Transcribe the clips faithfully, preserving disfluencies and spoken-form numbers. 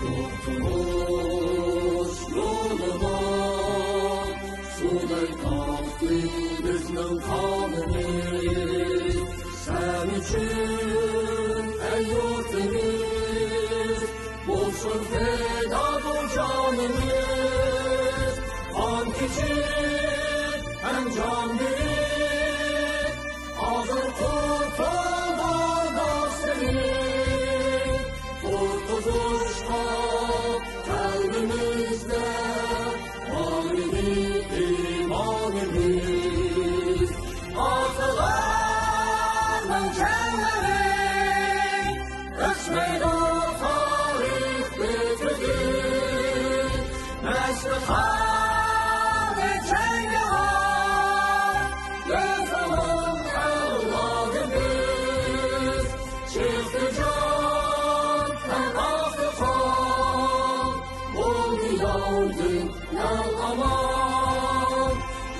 قۇتۇلۇش يولىدا سۇدەك ئاقتى بىزنىڭ قانىمىز. سەن ئۈچۈن، ئەي يۇرتىمىز، بولسۇن پىدا بۇ جانىمىز. قان كېچىپ ھەم جان بېرىپ، ھازىر قۇتۇلدۇردا سېنى. قۇتقۇزۇشقا قەلبىمىزدە بار ئىدى ئىمانىمىز. ئاتىلارنىڭ جانلىرى ئۆچمەيدۇ تارىخ بېتىدىن. نەسلى قانى جەڭگىۋار، يازغىنىڭ ئەۋلادى بىز. چىقتى جان ھەم ئاقتى قان، بولدى ياۋدىن ئەل ئامان.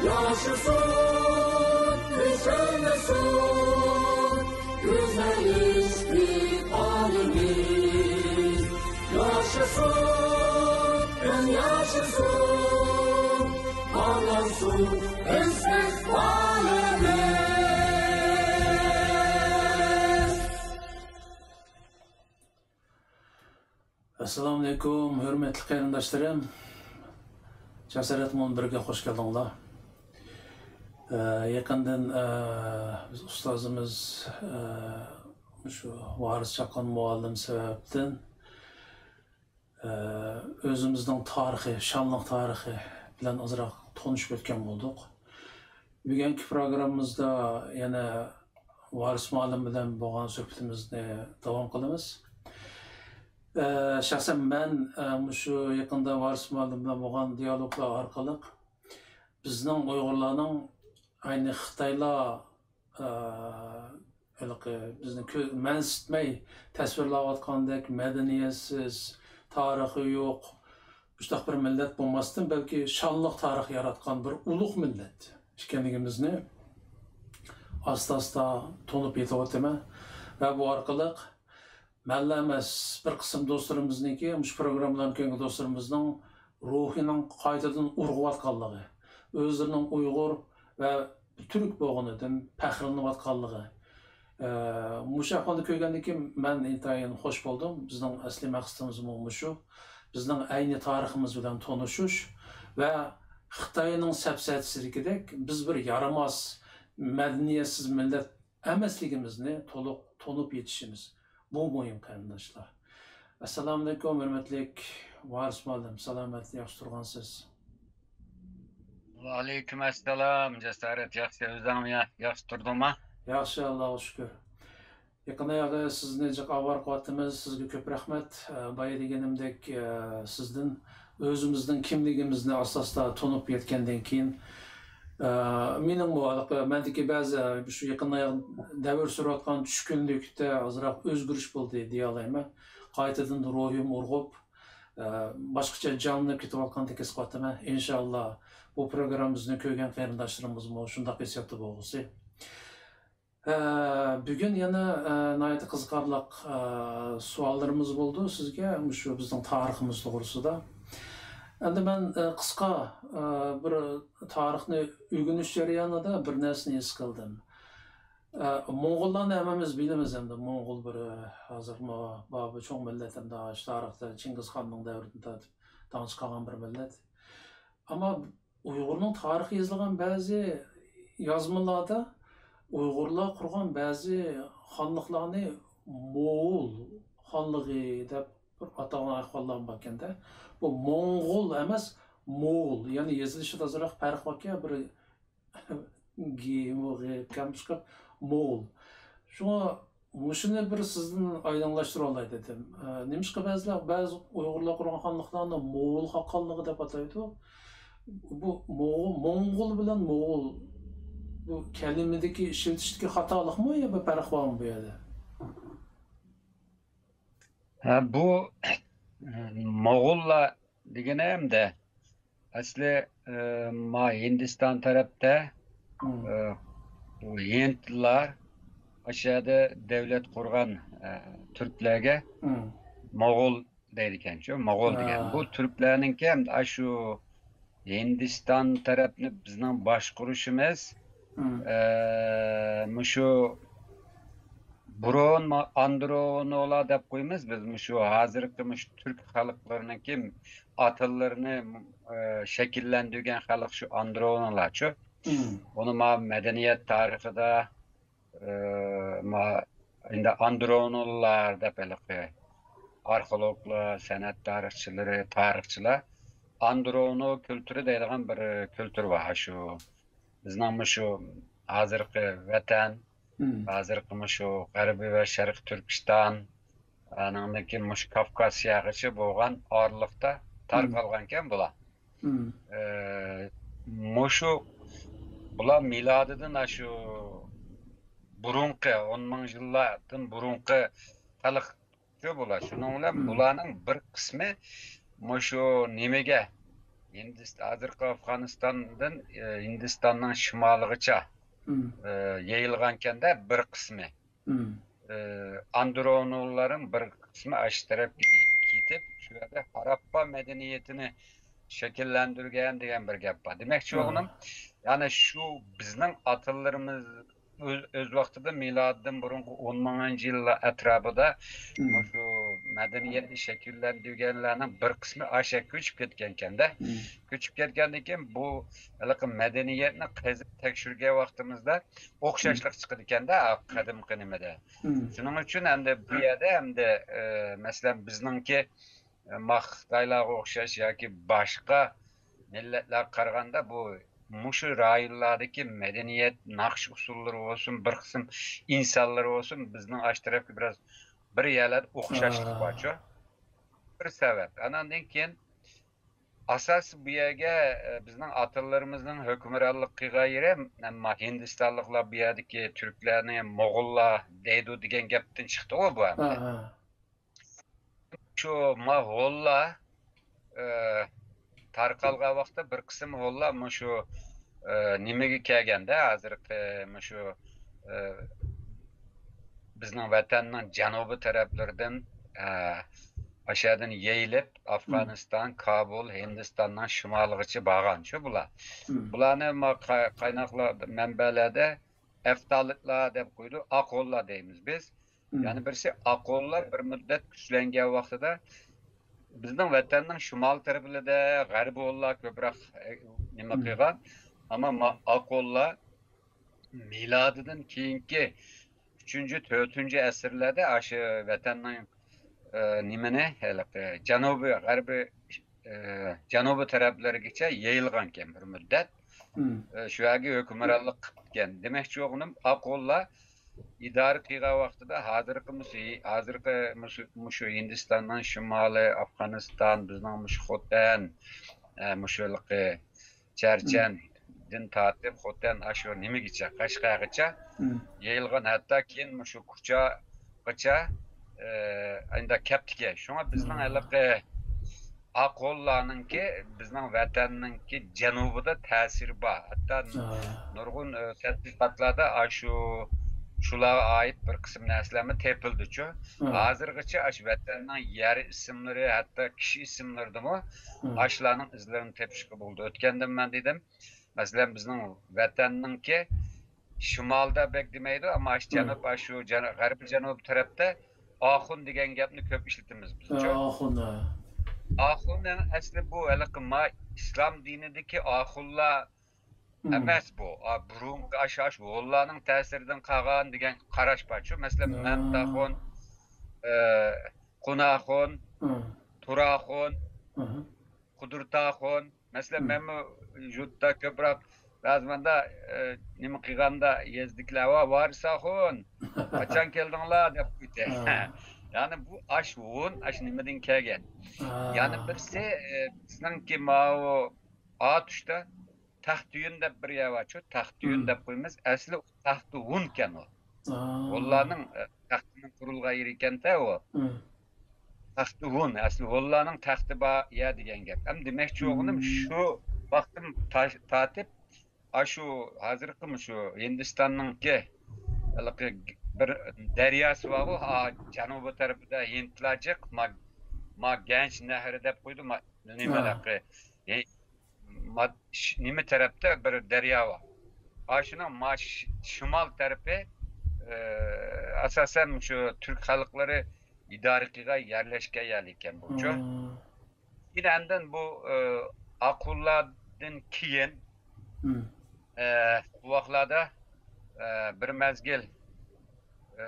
ياشىسۇن، يۈكسەلسۇن گۈزەل ئىستىقبالىمىز. ياشىسۇن، ياشىسۇن، پارلانسۇن ئىستىقبالىمىز. ئەسسالامۇئەلەيكۇم، ھۆرمەتلىك قېرىنداشلىرىم. جاسارەت مۇنبىرىگە خوش كەلدىڭلار. ئە، يېقىندىن، ئە، بىز ئۇستازىمىز، ئە، مۇشۇ ۋارىس چاققان مۇئەللىم سەۋەبىدىن، ئە، ئۆزىمىزنىڭ تارىخى، شانلىق تارىخى بىلەن ئازراق تونۇشۇپ ئۆتكەن بولدۇق. بۈگۈنكى پروگراممىمىزدا يەنە ۋارىس مۇئەللىم بىلەن بولغان سۆھبىتىمىزنى داۋام قىلىمىز. ئە، شەخسەن مەن، ئە، مۇشۇ يېقىندا ۋارىس مۇئەللىم بىلەن بولغان دىيالوگلار ئارقىلىق بىزنىڭ ئۇيغۇرلارنىڭ ئەينى خىتايلار، ئە، ھېلىقى بىزنى كۆ-، مەنسىتمەي تەسۋىرلەۋاتقاندەك مەدەنىيەتسىز، تارىخى يوق، مۇشۇنداق بىر مىللەت بولماستىن، بەلكى شانلىق تارىخ ياراتقان بىر ئۇلۇغ مىللەت ئىكەنلىكىمىزنى ئاستا-ئاستا تونۇپ يېتىۋاتىمەن. ۋە بۇ ئارقىلىق مەنلا ئەمەس، بىر قىسىم دوستلىرىمىزنىڭكى، مۇشۇ پروگراممىلارنى كۆرگەن دوستلىرىمىزنىڭ روھىنىڭ قايتىدىن ئۇرغۇۋاتقانلىقى، ئۆزلىرىنىڭ ئۇيغۇر ۋە تۈرك بولغىنىدىن پەخىرلىنىۋاتقانلىقى، ئە، مۇشۇ ئەھۋالنى كۆرگەندىن كېيىن مەن ئىنتايىن خوش بولدۇم. بىزنىڭ ئەسلىي مەقسىتىمىزمۇ مۇشۇ. بىزنىڭ ئەينى تارىخىمىز بىلەن تونۇشۇش ۋە خىتاينىڭ سەپسەتىسىدىكىدەك بىز بىر يارىماس، مەدەنىيەتسىز مىللەت ئەمەسلىكىمىزنى تولۇق تونۇپ يېتىشىمىز. بۇ مۇھىم، قېرىنداشلار. ئەسسالامۇئەلەيكۇم، ھۆرمەتلىك ۋارىس مۇئەللىم. سالامەتلىك، ياخشى تۇرغانسىز؟ ۋەئەلەيكۇم ئەسسالام، جاسارەت. ياخشى، ئۆزۈڭمۇ يا-، ياخشى تۇردۇڭما؟ ياخشى، ئاللاغا شۈكۈر. يېقىن ئاياغى سىزنى جىق ئاۋارە قىلىۋاتىمىز. سىزگە كۆپ رەھمەت. ئە، بايا دېگىنىمدەك، ئە، سىزدىن ئۆزىمىزنىڭ كىملىكىمىزنى ئاستا-ئاستا تونۇپ يەتكەندىن كېيىن، ئە، مېنىڭمۇ ھېلىقى مەندىكى بەزى، ئە، شۇ يېقىن ئاياغ دەۋر سۈرۈۋاتقان چۈشكۈنلۈكتە ئازراق ئۆزگىرىش بولدى دېيەلەيمەن. قايتىدىن روھىم ئۇرغۇپ، ئە، باشقىچە جانلىنىپ كېتىۋاتقاندەك ھېس قىلىۋاتىمەن. ئىنشاللا بۇ پروگراممىمىزنى كۆرگەن قېرىنداشلىرىمىزمۇ شۇنداق ھېسسىياتتا بولغۇسى. ئە، بۈگۈن يەنە، ئە، ناھايىتى قىزىقارلىق، ئە، سوئاللىرىمىز بولىدۇ سىزگە، مۇشۇ بىزنىڭ تارىخىمىز توغرىسىدا. ئەمدى مەن، ئە، قىسقا، ئە، بىر تارىخنى ئۆگىنىش جەريانىدا بىر نەرسىنى ھېس قىلدىم. ئە، موڭغۇللارنى ھەممىمىز بىلىمىز ئەمدى. موڭغۇل بىر، ئە، ھازىرمۇ بار بىر چوڭ مىللەت ئەمدى، ئاشۇ تارىختا چىڭگىزخاننىڭ دەۋرىدىن تارتىپ داڭ چىقارغان بىر مىللەت. ئەمما ئۇيغۇرنىڭ تارىخى يېزىلغان بەزى يازمىلاردا ئۇيغۇرلار قۇرغان بەزى خانلىقلارنى موغۇل خانلىقى دەپ بىر ئاتىغان ئەھۋاللار باركەندە. بۇ موڭغۇل ئەمەس، موغۇل. يەنى يېزىلىشىدا ئازراق پەرق باركەن، بىر گېمۇ غېكەم چىقىپ، موغۇل. شۇڭا مۇشۇنى بىر سىزدىن ئايدىڭلاشتۇرۇۋالاي دېدىم. ئە، نېمىشقا بەزىلەر، بەزى ئۇيغۇرلار قۇرغان خانلىقلارنى موغۇل خاقانلىقى دەپ ئاتايدۇ؟ بۇ موغۇل، موڭغۇل بىلەن موغۇل، بۇ كەلىمىدىكى، ئىشلىتىشتىكى خاتالىقمۇ يا بىر پەرق بارمۇ بۇ يەردە؟ ھە، بۇ موغۇللار دېگىنى ئەمدى ئەسلى، ئە، ما ھىندىستان تەرەپتە، مم. ئە، بۇ ھىندلار ئاشۇ يەردە دەۋلەت قۇرغان، ئە، تۈركلەرگە مم. موغۇل دەيدىكەنچۇ، موغۇل دېگەن. بۇ تۈركلەرنىڭكى ھەم ئاشۇ ھىندىستان تەرەپنى بىزنىڭ باشقۇرۇشىمىز، ئە، مۇشۇ بۇرۇن ما-، ئاندرونولا دەپ قويىمىز بىز. مۇشۇ ھازىرقى مۇشۇ تۈرك خەلقلىرىنىڭكى ئاتىلىرىنى، ئە، شەكىللەندۈرگەن خەلق شۇ ئاندرونولاچۇ. ئۇنى ما مەدەنىيەت تارىخىدا، ئە، ما ئەمدى ئاندرونوللار دەپ ھېلىقى ئارخېئولوگلار، سەنئەت تارىخچىلىرى، تارىخچىلار ئاندرونو كۈلتۈرى دەيدىغان بىر كۈلتۈر بار. شۇ بىزنىڭ مۇشۇ ھازىرقى ۋەتەن، ھازىرقى مۇشۇ غەربىي ۋە شەرقىي تۈركىستان، ئانىڭدىن كېيىن مۇشۇ كاۋكاسىيەغىچە بولغان ئارىلىقتا تارقالغانكەن بۇلار. ئە، مۇشۇ بۇلار مىلادىدىن ئاشۇ بۇرۇنقى، ئون مىڭ يىللاردىن بۇرۇنقى خەلقچۇ بۇلار. شۇنىڭ بىلەن بۇلارنىڭ بىر قىسمى مۇشۇ نېمىگە، ھىندىست-، ھازىرقى ئافغانىستاندىن، ئە، ھىندىستاننىڭ شىمالىغىچە، ئە، يېيىلغانكەندە بىر قىسمى. ئە، ئاندرونوللارنىڭ بىر قىسمى ئاشۇ تەرەپكە كېتىپ، شۇ يەردە ھاراپپا مەدەنىيىتىنى شەكىللەندۈرگەن دېگەن بىر گەپ بار. دېمەكچى بولغىنىم، يەنى شۇ بىزنىڭ ئاتىلىرىمىز ئۆز، ئۆز ۋاقتىدا مىلادىدىن بۇرۇنقى ئون مىڭىنچى يىللار ئەتراپىدا مۇشۇ مەدەنىيەتنى شەكىللەندۈرگەنلەرنىڭ بىر قىسمى ئاشۇ يەرگە كۆچۈپ كەتكەنكەندە. كۆچۈپ كەتكەندىن كېيىن بۇ ھېلىقى مەدەنىيەتنى قېزىپ تەكشۈرگەن ۋاقتىمىزدا ئوخشاشلىق چىقىدىكەندە، قەدىمكى نېمىدە. شۇنىڭ ئۈچۈن ئەمدى بۇ يەردە ئەمدى، ئە، مەسىلەن، بىزنىڭكى، ئە، ما خىتايلارغا ئوخشاش ياكى باشقا مىللەتلەرگە قارىغاندا بۇ مۇشۇ رايونلاردىكى مەدەنىيەت، ناخشا ئۇسسۇللىرى بولسۇن، بىر قىسىم ئىنسانلىرى بولسۇن، بىزنىڭ ئاشۇ تەرەپكە بىراز بىر يەرلەردە ئوخشاشلىق بارچۇ. بىر سەۋەب. ئاناندىن كېيىن ئاساسىي بۇ يەرگە، ئە، بىزنىڭ ئاتىلىرىمىزنىڭ ھۆكۈمرانلىق قىلغان يېرى، ئەمما ھىندىستانلىقلار بۇ يەردىكى تۈركلەرنى موغۇللار دەيدۇ دېگەن گەپتىن چىقتىغۇ بۇ ئەمدى. شۇ ما ھونلار، ئە، تارقالغان ۋاقىتتا بىر قىسىم ھونلار مۇشۇ، ئە، نېمىگە كەلگەندە، ھازىرقى مۇشۇ، ئە، بىزنىڭ ۋەتەننىڭ جەنۇبىي تەرەپلىرىدىن، ئە، ئاشۇ يەردىن يېيىلىپ، ئافغانىستان، كابۇل، ھىندىستاننىڭ شىمالىغىچە بارغانچۇ بۇلار. بۇلارنى ما-، قا-، قايناقلار، مەنبەلەردە ئەفتالىتلار دەپ قويىدۇ، ئاق ھونلار دەيمىز بىز. يەنە بىرسى، ئاق ھونلار بىر مۇددەت كۈچلەنگەن ۋاقتىدا بىزنىڭ ۋەتەننىڭ شىمال تەرىپىدە غەربىي ھونلار كۆپرەك، ئە، نېمە قىلغان. ئەمما ما-، ئاق ھونلار مىلادىدىن كېيىنكى ئۈچىنچى، تۆتىنچى ئەسىرلەردە ئاشۇ ۋەتەننىڭ، ئە، نېمىنى، ھېلىقى جەنۇبىي، غەربىي، ئە، جەنۇبىي تەرەپلەرگىچە يېيىلغانكەن بىر مۇددەت. ئە، شۇ يەرگە ھۆكۈمرانلىق قىپتىكەن. دېمەكچى بولغىنىم، ئاق ھونلار ئىدارە قىلغان ۋاقتىدا ھازىرقى مۇشۇ، ھازىرقى مۇشۇ، مۇشۇ ھىندىستاننىڭ شىمالى، ئافغانىستان، بىزنىڭ مۇشۇ خوتەن، ئە، مۇشۇ ھېلىقى چەرچەندىن تارتىپ خوتەن ئاشۇ نېمىگىچە، قەشقەرگىچە يېيىلغان، ھەتتا كېيىن مۇشۇ كۇچاغىچە، ئە، ئەندە كەپتىكەن. شۇڭا بىزنىڭ ھېلىقى ئاق ھونلارنىڭكى بىزنىڭ ۋەتەننىڭكى جەنۇبىدا تەسىرى بار. ھەتتا نۇرغۇن، ئە، تەتقىقاتلاردا ئاشۇ شۇلارغا ئائىت بىر قىسىم نەرسىلەرمۇ تېپىلدىچۇ. ھازىرغىچە ئاشۇ ۋەتەننىڭ يەر ئىسىملىرى، ھەتتا كىشى ئىسىملىرىدىمۇ ئاشۇلارنىڭ ئىزلىرىنى تېپىشقا بولىدۇ. ئۆتكەندە مەن دېدىم، مەسىلەن، بىزنىڭ ۋەتەننىڭكى شىمالدا بەك دېمەيدۇ، ئەمما ئاشۇ جەنۇب، ئاشۇ جەن-، غەربىي جەنۇب تەرەپتە ئاخۇن دېگەن گەپنى كۆپ ئىشلىتىمىز بىزچۇ. ئاخۇن، ھە. ئاخۇننىڭ ئەسلى بۇ ھېلىقى ما ئىسلام دىنىدىكى ئاخۇنلار ئەمەس بۇ. ئا، بۇرۇنقى ئاشۇ، ئاشۇ ھونلارنىڭ تەسىرىدىن قالغان دېگەن قاراش بارچۇ. مەسىلەن، مەمتاخۇن، ئە، قۇناخۇن، تۇراخۇن، قۇدرىتاخۇن. مەسىلەن، مەنمۇ يۇرتتا كۆپرەك بەزى ماندا، ئە، نېمە قىلغاندا يېزىدىكىلەر، «ۋا، ۋارىس ئاخۇن، قاچان كەلدىڭلار؟» دەپ قويدى. يەنى بۇ ئاش ھون، ئاش نېمىدىن كەلگەن؟ يەنى بىرسى، ئە، بىزنىڭكى ماۋۇ ئاتۇشتا تەختىيۈن دەپ بىر يەر بارچۇ، تەختىيۈن دەپ قويىمىز. ئەسلى ئۇ تەختىھۇنكەن ئۇ. ھونلارنىڭ، ئە، تەختىنىڭ قۇرۇلغان يېرى ئىكەن-دە ئۇ. تەختىھۇن، ئەسلى ھونلارنىڭ تەختى بار يەر دېگەن گەپ. ھەم دېمەكچى بولغىنىم، شۇ ۋاقىتتىن تا-، تارتىپ ئاشۇ ھازىرقى مۇشۇ ھىندىستاننىڭكى ھېلىقى بىر دەرياسى بارغۇ، ھا، جەنۇبىي تەرىپىدە ھىندلار جىق، ما-، ما گەنچ نەھىرى دەپ قويدى، ما نېمە ھە. ھەققى، ئى، ما-، ش-، نېمە تەرەپتە بىر دەريا بار. ئاشۇنىڭ ما-، ش-، شىمال تەرىپى، ئى، ئاساسەن شۇ تۈرك خەلقلىرى ئىدارە قىلغان يەرلەشكەن يەر ئىكەن بۇچۇ. ھە. كېيىن ئاندىن بۇ، ئى، ئاقۇنلاردىن كېيىن، ھە. ئى، بۇ ۋاقىتلاردا، ئى، بىر مەزگىل، ئى،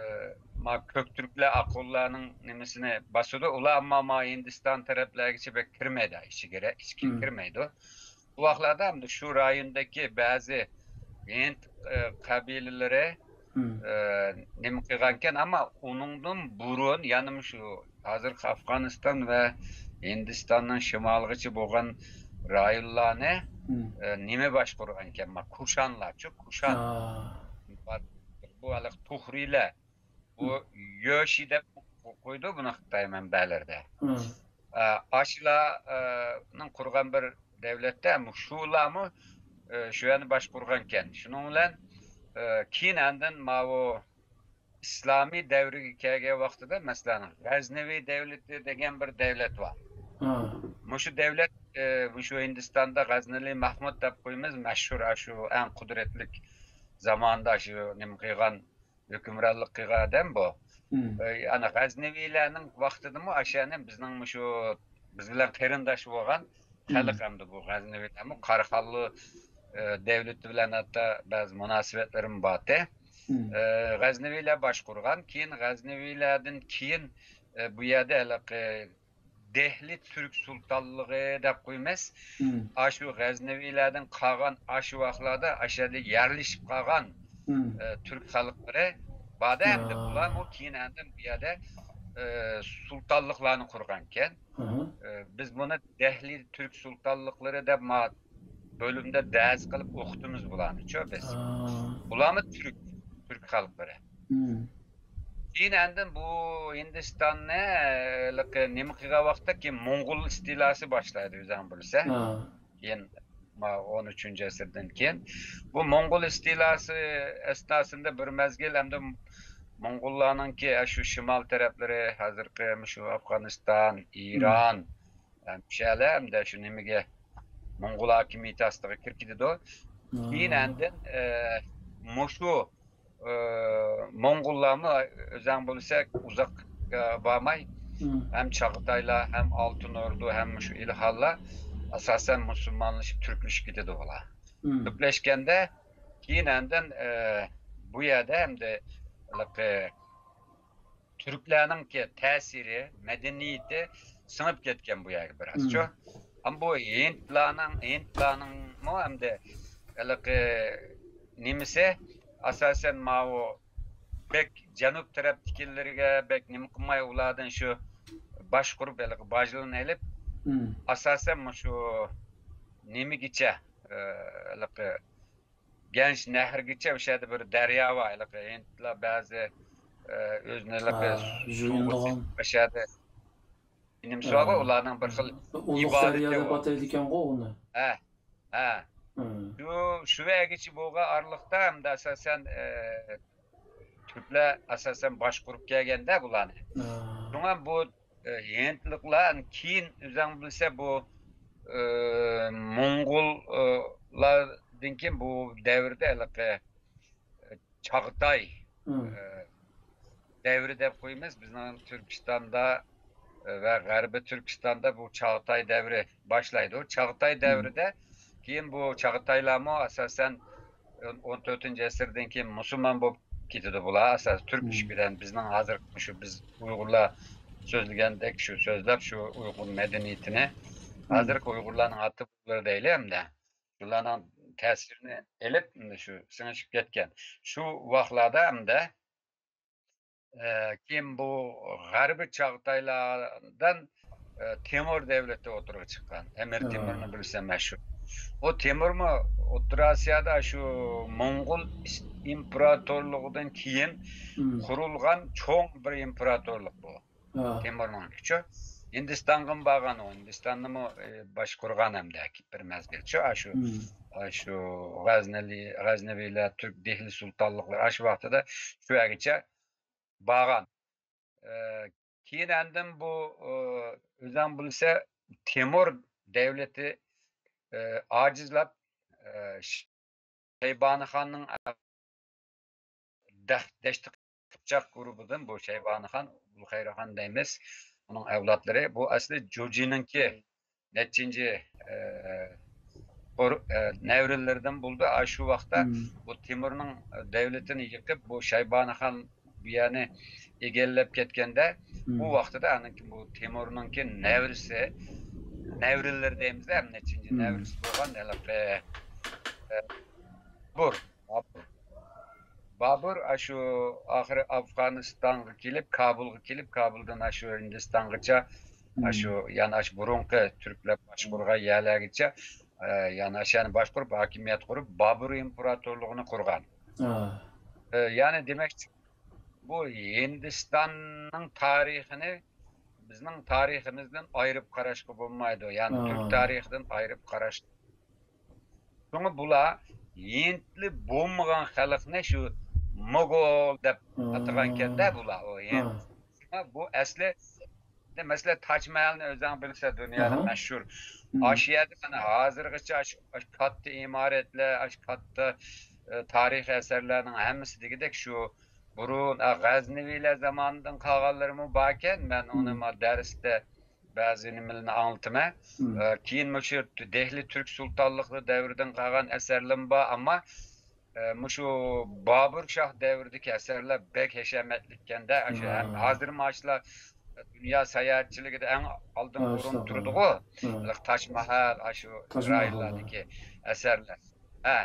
ما كۆكتۈركلەر ئاقۇنلارنىڭ نېمىسىنى باسىدۇ. ئۇلار ئەمما ما ھىندىستان تەرەپلەرگىچە بەك كىرمەيدۇ، ئىچىگە، ئىچكە ھە. كىرمەيدۇ. بۇ ۋاقىتلاردا ئەمدى شۇ رايوندىكى بەزى ھىند، ئى، قەبىلىلىرى، ھە. ئى، نېمە قىلغانكەن، ئەمما ئۇنىڭدىن بۇرۇن يەنە شۇ ھازىرقى ئافغانىستان ۋە ھىندىستاننىڭ شىمالىغىچە بولغان رايونلارنى، ھە. ئى، نېمە باشقۇرغانكەن؟ ما كۇشانلارچۇ، كۇشان. ھا. بۇ ھېلىقى تۇخرىيلەر. بۇ ھە. يۆشى دەپ قويىدۇ بۇنى خىتاي مەنبەلىرىدە. ھە. ئە، ئاشۇلارنىڭ قۇرغان بىر دەۋلەتتە شۇلارمۇ، ئە، شۇ يەرنى باشقۇرغانكەن. شۇنىڭ بىلەن، ئە، كېيىن ئاندىن ماۋۇ ئىسلامىي دەۋرگە كەلگەن ۋاقتىدا، مەسىلەن، غەزنىۋى دەۋلىتى دېگەن بىر دەۋلەت بار. ھە. مۇشۇ دەۋلەت، ئە، مۇشۇ ھىندىستاندا غەزنىلى مەھمۇد دەپ قويىمىز، مەشھۇر، ئاشۇ ئەڭ قۇدرەتلىك زاماندا شۇ نېمە قىلغان، ھۆكۈمرانلىق قىلغان ئادەم بۇ. مم. ئە، ئەنە غەزنىۋىلەرنىڭ ۋاقتىدىمۇ ئاشۇ يەرنى بىزنىڭ مۇشۇ بىز بىلەن قېرىنداش بولغان مم. خەلق ئەمدى بۇ غەزنىۋىلەرمۇ قاراخانلار، ئە، دەۋلىتى بىلەن ھەتتا بەزى مۇناسىۋەتلىرىمۇ بارتى. مم. ئە، غەزنىۋىلەر باشقۇرغان، كېيىن غەزنىۋىلەردىن كېيىن، ئە، بۇ يەردە ھېلىقى دېھلى تۈرك سۇلتانلىقى دەپ قويىمىز. مم. ئاشۇ غەزنىۋىلەردىن قالغان ئاشۇ ۋاقىتلاردا ئاشۇ يەردە يەرلىشىپ قالغان، مم. ئە، تۈرك خەلقلىرى باردا ئەمدى ھا. بۇلارمۇ كېيىن ئاندىن بۇ يەردە، ئە، سۇلتانلىقلارنى قۇرغانكەن. ئاھا. ئە، بىز بۇنى دەھلى تۈرك سۇلتانلىقلىرى دەپ ما بۆلۈمدە دەرس قىلىپ ئوقۇتىمىز بۇلارنىچۇ بىز. ھا. بۇلارمۇ تۈرك، تۈرك خەلقلىرى. مم. كېيىن ئاندىن بۇ ھىندىستاننى، ھېلىقى نېمە قىلغان ۋاقىتتا كېيىن موڭغۇل ئىستىلاسى باشلايدۇ، ئۆزۈڭ بىلسە. ھا. كېيىن، ما، ئون ئۈچىنچى ئەسىردىن كېيىن. بۇ موڭغۇل ئىستىلاسى ئەسناسىندا بىر مەزگىل ئەمدى موڭغۇللارنىڭكى ئاشۇ شىمال تەرەپلىرى، ھازىرقى مۇشۇ ئافغانىستان، مم. ئىران، ھەم شۇ يەرلەر ئەمدى شۇ نېمىگە، موڭغۇل ھاكىمىيىتى ئاستىغا كىرىپ كېتىدۇ. ھا. كېيىن ئاندىن، ئە، مۇشۇ ئى، موڭغۇللارمۇ ئۆزەڭ بىلسەك ئۇزاق، ئى، بارماي، مم. ھەم چاغاتايلار، ھەم ئالتۇن ئوردۇ، ھەم شۇ ئىلخانلار ئاساسەن مۇسۇلمانلىشىپ، تۈركلىشىپ كېتىدۇ بۇلار. مم. تۈركلەشكەندە كېيىن ئاندىن، ئى، بۇ يەردە ئەمدى ھېلىقى تۈركلەرنىڭكى تەسىرى، مەدەنىيىتى سىڭىپ كەتكەن بۇ يەرگە بىرازچۇ. مم. ئەمما بۇ ھىندلارنىڭ، ھىندلارنىڭمۇ ئەمدى ھېلىقى نېمىسى، ئاساسەن ماۋۇ بەك جەنۇب تەرەپتىكىلىرىگە بەك نېمە قىلماي، ئۇلاردىن شۇ باشقۇرۇپ، ھېلىقى باجلىرىنى ئېلىپ، مم. ئاساسەن مۇشۇ نېمىگىچە، ئە، ھېلىقى گەنچ نەھرىگىچە ئاشۇ يەردە بىر دەريا بار. ھېلىقى ھىندلار بەزى، ئە، ئۆزىنى ھېلىقى ھە، سۇغا يۇيۇنىدىغان. ئاشۇ يەردە نېمىسى بارغۇ، ھە. ئۇلارنىڭ بىر خىل ئۇلۇغ ئىبادىتى دەريا دەپ بار. ئاتايدىكەنغۇ ئۇنى. ھە، ھە. ھە. شۇ، شۇ يەرگىچە بولغان ئارىلىقتا ئەمدى ئاساسەن، ئە، تۈركلەر ئاساسەن باشقۇرۇپ كەلگەندە بۇلارنى. ھە. شۇڭا بۇ ئى، ھىندلىقلار كېيىن ئۆزەڭ بىلسە بۇ، ئى، موڭغۇللاردىن كېيىن بۇ دەۋردە ھېلىقى، ئى، چاغاتاي، مم. ئى، دەۋرى دەپ قويىمىز. بىزنىڭ تۈركىستاندا، ئى، ۋە غەربىي تۈركىستاندا بۇ چاغاتاي دەۋرى باشلايدۇ. چاغاتاي مم. دەۋرىدە كېيىن بۇ چاغاتايلارمۇ ئاساسەن ئون تۆتىنچى ئەسىردىن كېيىن مۇسۇلمان بولۇپ كېتىدۇ بۇلار. ئاساسەن تۈرك مم. ئىش بىلەن بىزنىڭ ھازىرقى شۇ بىز ئۇيغۇرلار سۆزلىگەندەك شۇ سۆزلەپ شۇ ئۇيغۇر مەدەنىيىتىنى، مم. ھازىرقى ئۇيغۇرلارنىڭ ئاتا بوۋىلىرى دەيلى ئەمدى. شۇلارنىڭ تەسىرىنى ئېلىپ، ئەمدى شۇ سىڭىشىپ كەتكەن. شۇ ۋاقىتلاردا ئەمدى ئە، كېيىن بۇ غەربىي چاغاتايلاردىن، ئە، تېمۇر دەۋلىتى ئوتتۇرىغا چىققان. ئەمىر ھە. تېمۇرنى بىلسە مەشھۇر. ئۇ تېمۇرمۇ ئوتتۇرا ئاسىيادا شۇ موڭغۇل ئىس-، ئىمپېراتورلۇقىدىن كېيىن مم. قۇرۇلغان چوڭ بىر ئىمپېراتورلۇق بۇ. ھە. تېمۇرنىڭكىچۇ. ھىندىستانغىمۇ بارغان ئۇ. ھىندىستاننىمۇ، ئە، باشقۇرغان ھەمدە بىر مەزگىلچۇ. ئاشۇ، مم. ئاشۇ غەزنىلى، غەزنىۋىلەر، تۈرك دېھلى سۇلتانلىقلىرى ئاشۇ ۋاقتىدا شۇ يەرگىچە بارغان. ئە، كېيىن ئاندىن بۇ، ئۆزۈڭ بىلسە، تېمۇر دەۋلىتى ئاجىزلاپ، شەيبانىخاننىڭ دەشتى قىپچاق گۇرۇپىدىن، بۇ شەيبانىخان، ئۇلۇغ خەيرىخان دەيمىز، ئۇنىڭ ئەۋلادلىرى. بۇ ئەسلى جۇجىنىڭكى نەچچىنچى، ئە، قور-، ئە، نەۋرىلىرىدىن بولدى. ئاشۇ ۋاقىتتا بۇ تېمۇرنىڭ دەۋلىتىنى يىقىپ، بۇ شەيبانىخان بۇ يەرنى ئىگىلەپ كەتكەندە، بۇ ۋاقتىدا ئانىڭكى بۇ تېمۇرنىڭكى نەۋرىسى، نەۋرىلىرى دەيمىز، ھەم نەچچىنچى نەۋرىسى بولغان ھېلىقى، ئە، بۇ بابۇر. بابۇر ئاشۇ ئاخىرى ئافغانىستانغا كېلىپ، كابۇلغا كېلىپ، كابۇلدىن ئاشۇ ھىندىستانغىچە، ئاشۇ، يەنى ئاشۇ بۇرۇنقى تۈركلەر باشقۇرغان يەرلەرگىچە، ئە، يەنى ئاشۇ يەرنى باشقۇرۇپ، ھاكىمىيەت قۇرۇپ، بابۇر ئىمپېراتورلۇقىنى قۇرغان. ئە، يەنى دېمەكچى، بۇ ھىندىستاننىڭ تارىخىنى بىزنىڭ تارىخىمىزدىن ئايرىپ قاراشقا بولمايدۇ. يەنى تۈرك تارىخىدىن ئايرىپ قاراش. شۇڭا بۇلار ھىندلى بولمىغان خەلقنى شۇ موگول دەپ ئاتىغانكەندە بۇلار. ئۇ ھىند. شۇڭا بۇ ئەسلى، مەسىلەن، تاج مەھەلنى ئۆزۈڭ بىلىسەن، دۇنيادا مەشھۇر. ئاشۇ يەردە مانا ھازىرغىچە ئاشۇ، ئاشۇ كاتتا ئىمارەتلەر، ئاشۇ كاتتا، ئە، تارىخىي ئەسەرلەرنىڭ ھەممىسى دېگۈدەك شۇ بۇرۇن، ئە، غەزنىۋىلەر زامانىدىن قالغانلىرىمۇ باركەن. مەن ئۇنى ما دەرستە بەزى نېمىلەرنى ئاڭلىتىمەن. ئە، كېيىن مۇشۇ دېھلى تۈرك سۇلتانلىقى دەۋرىدىن قالغان ئەسەرلىرىمۇ بار، ئەمما، ئە، مۇشۇ بابۇر شاھ دەۋرىدىكى ئەسەرلەر بەك ھەشەمەتلىككەندە، ئاشۇ ھەم ھازىرمۇ ئاشۇلار دۇنيا ساياھەتچىلىكىدە ئەڭ ئالدىنقى ئورۇندا تۇرىدىغۇ. تاج مەھەل، ئاشۇ رايونلاردىكى ئەسەرلەر. ھە،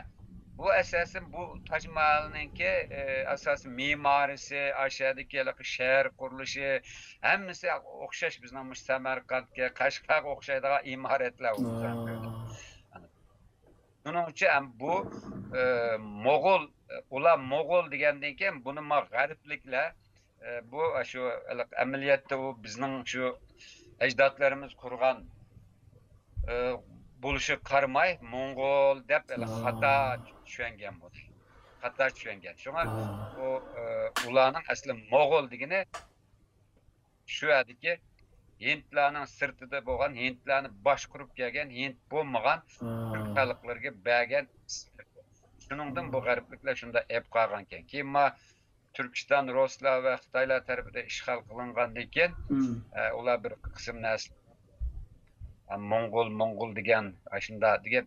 بۇ ئاساسەن بۇ تاج مەھەلنىڭكى، ئە، ئاساسىي مېمارىسى، ئاشۇ يەردىكى ھېلىقى شەھەر قۇرۇلۇشى، ھەممىسى ئوخشاش بىزنىڭ مۇشۇ سەمەرقەنتكە، قەشقەرگە ئوخشايدىغان ئىمارەتلەر ئۇ. شۇنىڭ ئۈچۈن ھەم بۇ، ئە، موغۇل، ئۇلار موغۇل دېگەندىن كېيىن بۇنى ما غەربلىكلەر، ئە، بۇ، شۇ، ئەمەلىيەتتە ئۇ بىزنىڭ شۇ ئەجدادلىرىمىز قۇرغان، ئە، بولۇشىغا قارىماي، موڭغۇل دەپ خاتا چۈشەنگەن بۇنى. خاتا چۈشەنگەن. شۇڭا ئۇ، ئە، ئۇلارنىڭ ئەسلى موغۇل دېگىنى شۇ يەردىكى ھىندلارنىڭ سىرتىدا بولغان، ھىندلارنى باشقۇرۇپ كەلگەن، ھىند بولمىغان تۈرك خەلقلىرىگە بەرگەن ئىسىم. شۇنىڭدىن بۇ غەربلىكلەر شۇنداق ئېلىپ قالغانىكەن. كېيىن ما تۈركىستان رۇسلار ۋە خىتايلار تەرىپىدىن ئىشغال قىلىنغاندىن كېيىن، ئە، ئۇلار بىر قىسىم نەرسە، ئە، موڭغۇل، موڭغۇل دېگەن، ئاشۇنداق دېگەن،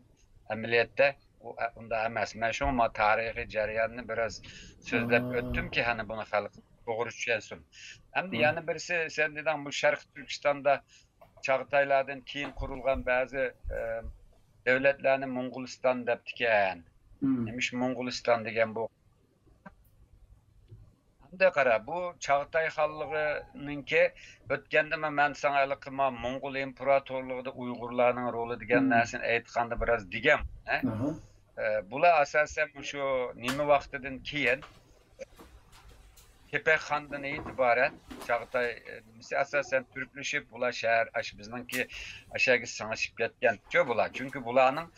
ئەمەلىيەتتە ئۇ، ئە، ئۇنداق ئەمەس. مەن شۇڭا ما تارىخىي جەرياننى بىراز سۆزلەپ ئۆتتۈمكى، ھەنە بۇنى خەلق توغرا چۈشەنسۇن. ئەمدى يەنە بىرسى، سەن دېدىڭ، بۇ شەرقىي تۈركىستاندا چاغاتايلاردىن كېيىن قۇرۇلغان بەزى، ئە، دۆلەتلەرنى موڭغۇلىستان دەپتىكەن. نېمىش موڭغۇلىستان دېگەن بۇ؟ ئەمدى قارا، بۇ چاغاتاي خانلىقىنىڭكى، ئۆتكەندىمۇ مەن ساڭا ھېلىقى ما موڭغۇل ئىمپېراتورلۇقىدا ئۇيغۇرلارنىڭ رولى دېگەن نەرسىنى ئېيتقاندا بىراز دېگەن. ئە، بۇلار ئاساسەن مۇشۇ نېمە ۋاقتىدىن كېيىن، كېپەك خاندىن ئېتىبارەن چاغاتاي، ئە، نېمىسى ئاساسەن تۈركلىشىپ، بۇلار شەھەر، ئاشۇ بىزنىڭكى ئاشەگە سىڭىشىپ كەتكەنچۇ بۇلار. چۈنكى بۇلارنىڭ،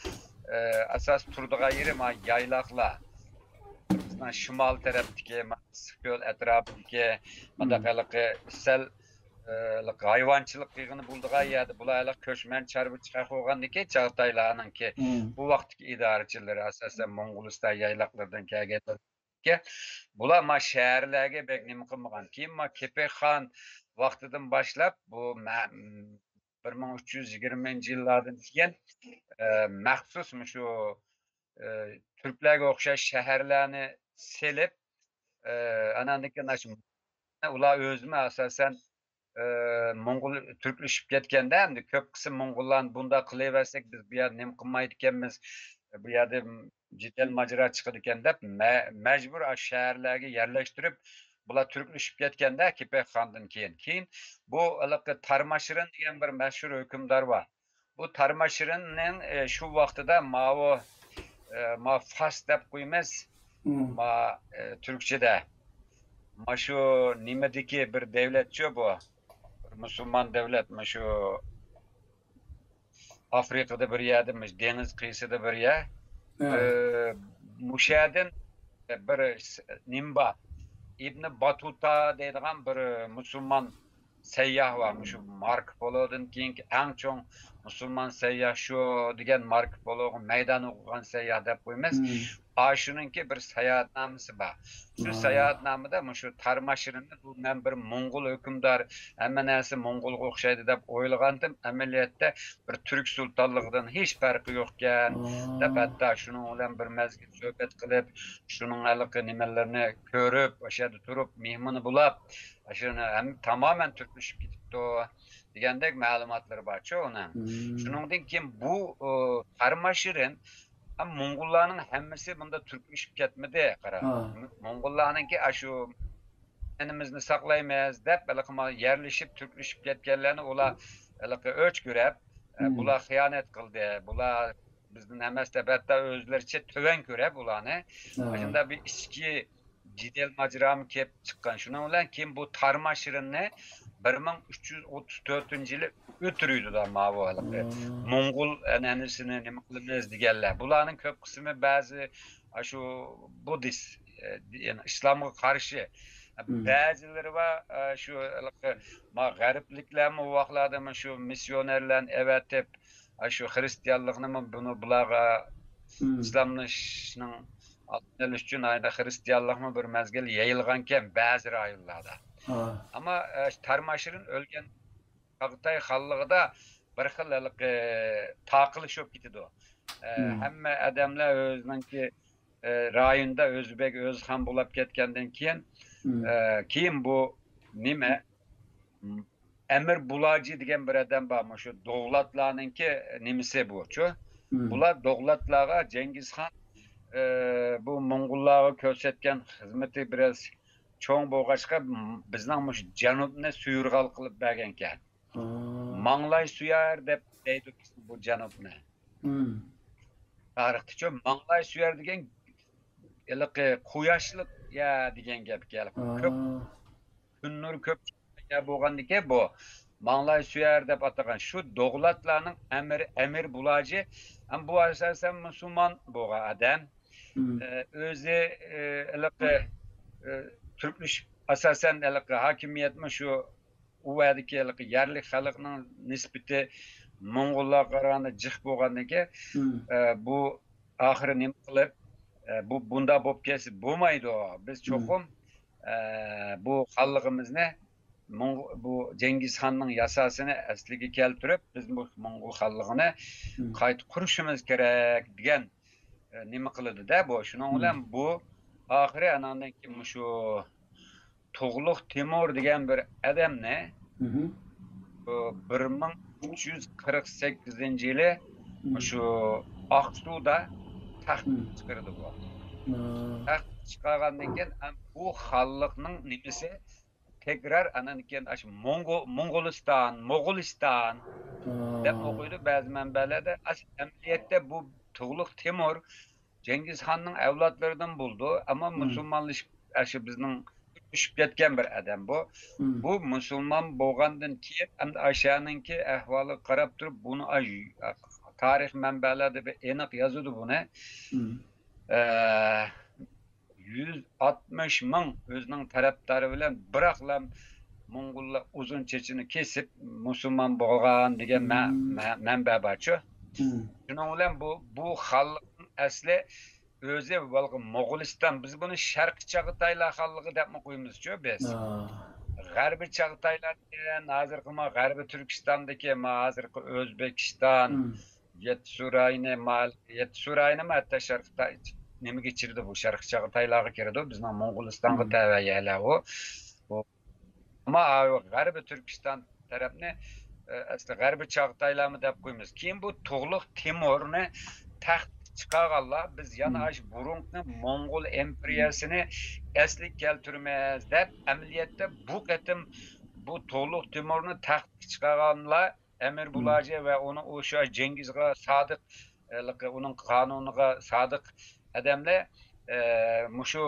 ئە، ئاساس تۇرىدىغان يېرى ما يايلاقلار. بىزنىڭ شىمال تەرەپتىكى، ما ئىسسىقكۆل ئەتراپىدىكى، مۇنداق ھېلىقى سەل، ئە، ھايۋانچىلىق قىلغىلى بولىدىغان يەردە بۇلار ھېلىقى كۆچمەن چارۋىچى قىلىپ قويغاندىكىن چاغاتايلارنىڭكى بۇ ۋاقىتتىكى ئىدارىچىلىرى ئاساسەن موڭغۇلىستان يايلاقلىرىدىن كەلگەنلەر. بۇلار ما شەھەرلەرگە بەك نېمە قىلمىغان. كېيىن ما كېپەك خان ۋاقتىدىن باشلاپ، بۇ مە-، بىر مىڭ ئۈچ يۈز يىگىرمىنچى يىللاردىن كېيىن، ئە، مەخسۇس مۇشۇ، ئە، تۈركلەرگە ئوخشاش شەھەرلەرنى سېلىپ، ئە، ئاناندىن كېيىن ئاشۇ ئۇلار ئۆزىمۇ ئاساسەن، ئە، موڭغۇل تۈركلىشىپ كەتكەندە، ئەمدى كۆپ قىسىم موڭغۇللارنى بۇنداق قىلىۋەرسەك، بىز بۇ يەردە نېمە قىلمايدىكەنمىز، بۇ يەردە جېدەل ماجىرا چىقىدىكەن دەپ، مە-، مەجبۇر ئاشۇ شەھەرلەرگە يەرلەشتۈرۈپ، بۇلار تۈركلىشىپ كەتكەندە، كېپەك خاندىن كېيىن. كېيىن بۇ ھېلىقى تارماشرىن دېگەن بىر مەشھۇر ھۆكۈمدار بار. بۇ تارماشرىننىڭ، ئە، شۇ ۋاقتىدا ماۋۇ، ئە، ما فاس دەپ قويىمىز، ما، ئە، تۈركچىدە. ما شۇ نېمىدىكى بىر دەۋلەتچۇ بۇ؟ بىر مۇسۇلمان دەۋلەت، ما شۇ ئافرىقىدا بىر يەردە، ما شۇ دېڭىز قىيىسىدا بىر يەر. ئە، مۇشۇ يەردىن بىر س-، نېمە بار؟ ئىبنى باتۇتا دەيدىغان بىر مۇسۇلمان، سەيياھ بار. مۇشۇ ماركو پولودىن كېيىنكى ئەڭ چوڭ مۇسۇلمان سەيياھ شۇ دېگەن ماركو پولوغا مەيدان ئوقۇغان سەيياھ دەپ قويىمىز. ئاشۇنىڭكى بىر ساياھەتنامىسى بار. شۇ ساياھەتنامىدا مۇشۇ تارماشىرىننى بۇ مەن بىر موڭغۇل ھۆكۈمدار، ھەممە نەرسە موڭغۇلغا ئوخشايدۇ دەپ ئويلىغانتىم، ئەمەلىيەتتە بىر تۈرك سۇلتانلىقىدىن ھېچ پەرقى يوقكەن دەپ، ھەتتا شۇنىڭ بىلەن بىر مەزگىل سۆھبەت قىلىپ، شۇنىڭ ھېلىقى نېمىلىرىنى كۆرۈپ، ئاشۇ يەردە تۇرۇپ، مېھمىنى بولاپ، ئاشۇنى ھەم تامامەن تۈركلىشىپ كېتىپتۇ دېگەندەك مەلۇماتلىرى بارچۇ ئۇنىڭ. شۇنىڭدىن كېيىن بۇ، ئۇ، تارماشىرىن، ھەم موڭغۇللارنىڭ ھەممىسى بۇندا تۈركلىشىپ كەتمىدى، قارا. موڭغۇللارنىڭكى ئاشۇ ۋەتىنىمىزنى ساقلايمىز دەپ، ھېلىقى ما-، يەرلىشىپ، تۈركلىشىپ كەتكەنلەرنى ئۇلار ھېلىقى ئۆچ كۆرۈپ، ئە، بۇلار خىيانەت قىلدى، بۇلار بىزدىن ئەمەس دەپ، ھەتتا ئۆزلىرىچە تۆۋەن كۆرۈپ ئۇلارنى. ئاشۇنداق بىر ئىچكى جېدەل ماجىرامۇ كېلىپ چىققان. شۇنىڭ بىلەن كېيىن بۇ تارماشىرىننى بىر مىڭ ئۈچ يۈز ئوتتۇز تۆتىنچى يىلى ئۆلتۈرۈۋېتىدۇ ماۋۇ ھېلىقى موڭغۇل ئەنئەنىسىنى نېمە قىلىمىز دېگەنلەر. بۇلارنىڭ كۆپ قىسمى بەزى ئاشۇ بۇددىست، ئە، يەنى ئىسلامغا قارشى. بەزىلىرى بار، ئە، شۇ ھېلىقى ما غەربلىكلەرمۇ ئۇ ۋاقىتلاردا شۇ مىسسىيونېرلەرنى ئەۋەتىپ، ئاشۇ خىرىستىيانلىقنىمۇ بۇنى بۇلارغا ئىسلاملىشىشنىڭ ئالدىنى ئېلىش ئۈچۈن ئايدا خىرىستىيانلىقمۇ بىر مەزگىل يېيىلغانكەن بەزى رايونلاردا. ئەمما، ئە، تارماشىرىن ئۆلگەن چاغتاي خانلىقىدا بىر خىل ھېلىقى تاقىلىش بولۇپ كېتىدۇ. ئە، ھەممە ئادەملەر ئۆزىنىڭكى، ئە، رايوندا ئۆزى بەگ، ئۆزى خان بولاپ كەتكەندىن كېيىن، ئە، كېيىن بۇ نېمە؟ ئەمىر بۇلاجى دېگەن بىر ئادەم بار، مۇشۇ دوغلاتلارنىڭكى نېمىسى بۇچۇ. بۇلار دوغلاتلارغا جەڭگىزخان، ئە، بۇ موڭغۇللارغا كۆرسەتكەن خىزمىتى بىراز چوڭ بولغاچقا، م-، بىزنىڭ مۇشۇ جەنۇبنى سۇيۇرغال قىلىپ بەرگەنكەن. ماڭلاي سۇيار دەپ دەيدۇ بۇ جەنۇبنى. تارىختىچۇ، ماڭلاي سۇيار دېگەن ھېلىقى قۇياشلىق يەر دېگەن گەپكەن. كۆپ كۈن نۇرى كۆپ يەر بولغاندىكىن بۇ ماڭلاي سۇيار دەپ ئاتىغان. شۇ دوغلاتلارنىڭ ئەمىرى، ئەمىر بۇلاجى، ھەم بۇ ئاساسەن مۇسۇلمان بولغان ئادەم. ئە، ئۆزى، ئە، ھېلىقى، ئە، تۈركلىشىپ، ئاساسەن ھېلىقى ھاكىمىيەتمۇ شۇ ئۇ ۋەدىكى ھېلىقى يەرلىك خەلقنىڭ نىسبىتى موڭغۇللارغا قارىغاندا جىق بولغاندىكىن، ئە، بۇ ئاخىرى نېمە قىلىپ، ئە، بۇ بۇنداق بولۇپ كەتسە بولمايدۇ. بىز چوقۇم، ئە، بۇ خانلىقىمىزنى موڭغۇ-، بۇ جەڭگىزخاننىڭ ياساسىنى ئەسلىگە كەلتۈرۈپ، بىز بۇ موڭغۇل خانلىقىنى قايتا قۇرۇشىمىز كېرەك دېگەن، ئە، نېمە قىلىدۇ-دە بۇ. شۇنىڭ بىلەن بۇ ئاخىرى ئاناندىن كېيىن مۇشۇ تۇغلۇق تىمۇر دېگەن بىر ئادەمنى، بۇ بىر مىڭ ئۈچ يۈز قىرىق سەككىزىنچى يىلى مۇشۇ ئاقسۇدا تەخت چىقىرىدۇ بۇ. تەخت چىقارغاندىن كېيىن، ئەم، بۇ خانلىقنىڭ نېمىسى تەكرار ئانان كېيىن ئاشۇ موڭغۇ-، موڭغۇلىستان، موغۇلىستان دەپ ئوقۇيدۇ بەزى مەنبەلەردە. ئەس-، ئەمەلىيەتتە بۇ تۇغلۇق تىمۇر جەڭگىزخاننىڭ ئەۋلادلىرىدىن بولىدۇ، ئەمما مۇسۇلمانلىشىپ، ئاشۇ بىزنىڭ چۈشۈپ كەتكەن بىر ئادەم بۇ. بۇ مۇسۇلمان بولغاندىن كېيىن، ئەمدى ئاشۇنىڭكى ئەھۋالىغا قاراپ تۇرۇپ، بۇنى ئاي-، تارىخ مەنبەلەردە بىر ئېنىق يازىدۇ بۇنى. ئە، يۈز ئاتمىش مىڭ ئۆزىنىڭ تەرەپدارى بىلەن بىراقلا موڭغۇللار ئۇزۇن چېچىنى كېسىپ، مۇسۇلمان بولغان دېگەن مە-، مە-، مەنبە بارچۇ. شۇنىڭ بىلەن بۇ، بۇ خانلىقنىڭ ئەسلى ئۆزى بولغان موغۇلىستان، بىز بۇنى شەرقىي چاغاتايلار خانلىقى دەپمۇ قويىمىزچۇ بىز. غەربىي چاغاتايلار دېگەن ھازىرقى ما غەربىي تۈركىستاندىكى، ما ھازىرقى ئۆزبېكىستان، يەتتىسۇ رايونى، ما يەتتىسۇ رايونىمۇ ھەتتا شەرقىي تا-، نېمىگە كىرىدۇ بۇ، شەرقىي چاغاتايلارغا كىرىدۇ، بىزنىڭ موڭغۇلىستانغا تەۋە يەرلەر ئۇ. بۇ ئەمما غەربىي تۈركىستان تەرەپنى، ئە، ئەسلى غەربىي چاغاتايلارمۇ دەپ قويىمىز. كېيىن بۇ تۇغلۇق تىمۇرنى تەختكە چىقارغانلار، بىز يەنە ئاشۇ بۇرۇنقى موڭغۇل ئىمپېرىيەسىنى ئەسلىگە كەلتۈرىمىز دەپ، ئەمەلىيەتتە بۇ قېتىم بۇ تۇغلۇق تىمۇرنى تەختكە چىقارغانلار ئەمىر بۇلاجى ۋە ئۇنىڭ ئۇ شۇ جېڭگىزغا سادىق، ھېلىقى ئۇنىڭ قانۇنىغا سادىق ئادەملەر، ئە، مۇشۇ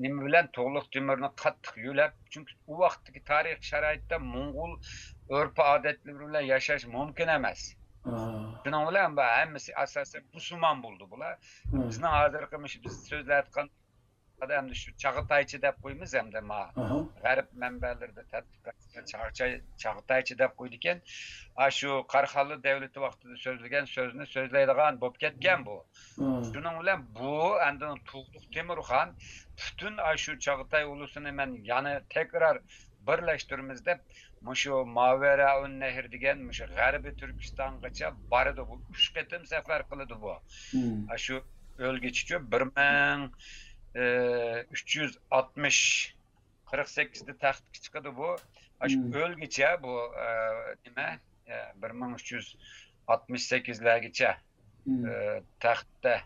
نېمە بىلەن تۇغلۇق تىمۇرنى قاتتىق يۆلەپ، چۈنكى ئۇ ۋاقىتتىكى تارىخىي شارائىتتا موڭغۇل ئۆرپ-ئادەتلىرى بىلەن ياشاش مۇمكىن ئەمەس. شۇنىڭ بىلەن بۇ ھەممىسى ئاساسەن مۇسۇلمان بولدى بۇلار. بىزنىڭ ھازىرقى مۇشۇ بىز سۆزلەۋاتقان ئەمدى شۇ چاغاتايچە دەپ قويىمىز ئەمدى ما. ئاھا. غەرب مەنبەلىرىدە تەتقىقات چاغاتاي-، چاغاتايچە دەپ قويىدىكەن. ئاشۇ قاراخانلار دەۋلىتى ۋاقتىدا سۆزلىگەن سۆزنى سۆزلەيدىغان بولۇپ كەتكەن بۇ. ئا. شۇنىڭ بىلەن بۇ ئەمدى تۇغلۇق تېمۇرخان پۈتۈن ئاشۇ چاغاتاي ئۇلۇسىنى مەن يەنە تەكرار بىرلەشتۈرىمىز دەپ، مۇشۇ ماۋەرائۇن نەھر دېگەن مۇشۇ غەربىي تۈركىستانغىچە بارىدۇ. بۇ ئۈچ قېتىم سەپەر قىلىدۇ بۇ. مم. ئاشۇ ئۆلگىچىچۇ بىر مىڭ، ئە، ئۈچ يۈز ئاتمىش، قىرىق سەككىزدە تەختكە چىقىدۇ بۇ. ئاشۇ مم. ئۆلگىچە بۇ، ئە، نېمە، ئە، بىر مىڭ ئۈچ يۈز ئاتمىش سەككىزلەرگىچە مم. ئى، تەختتە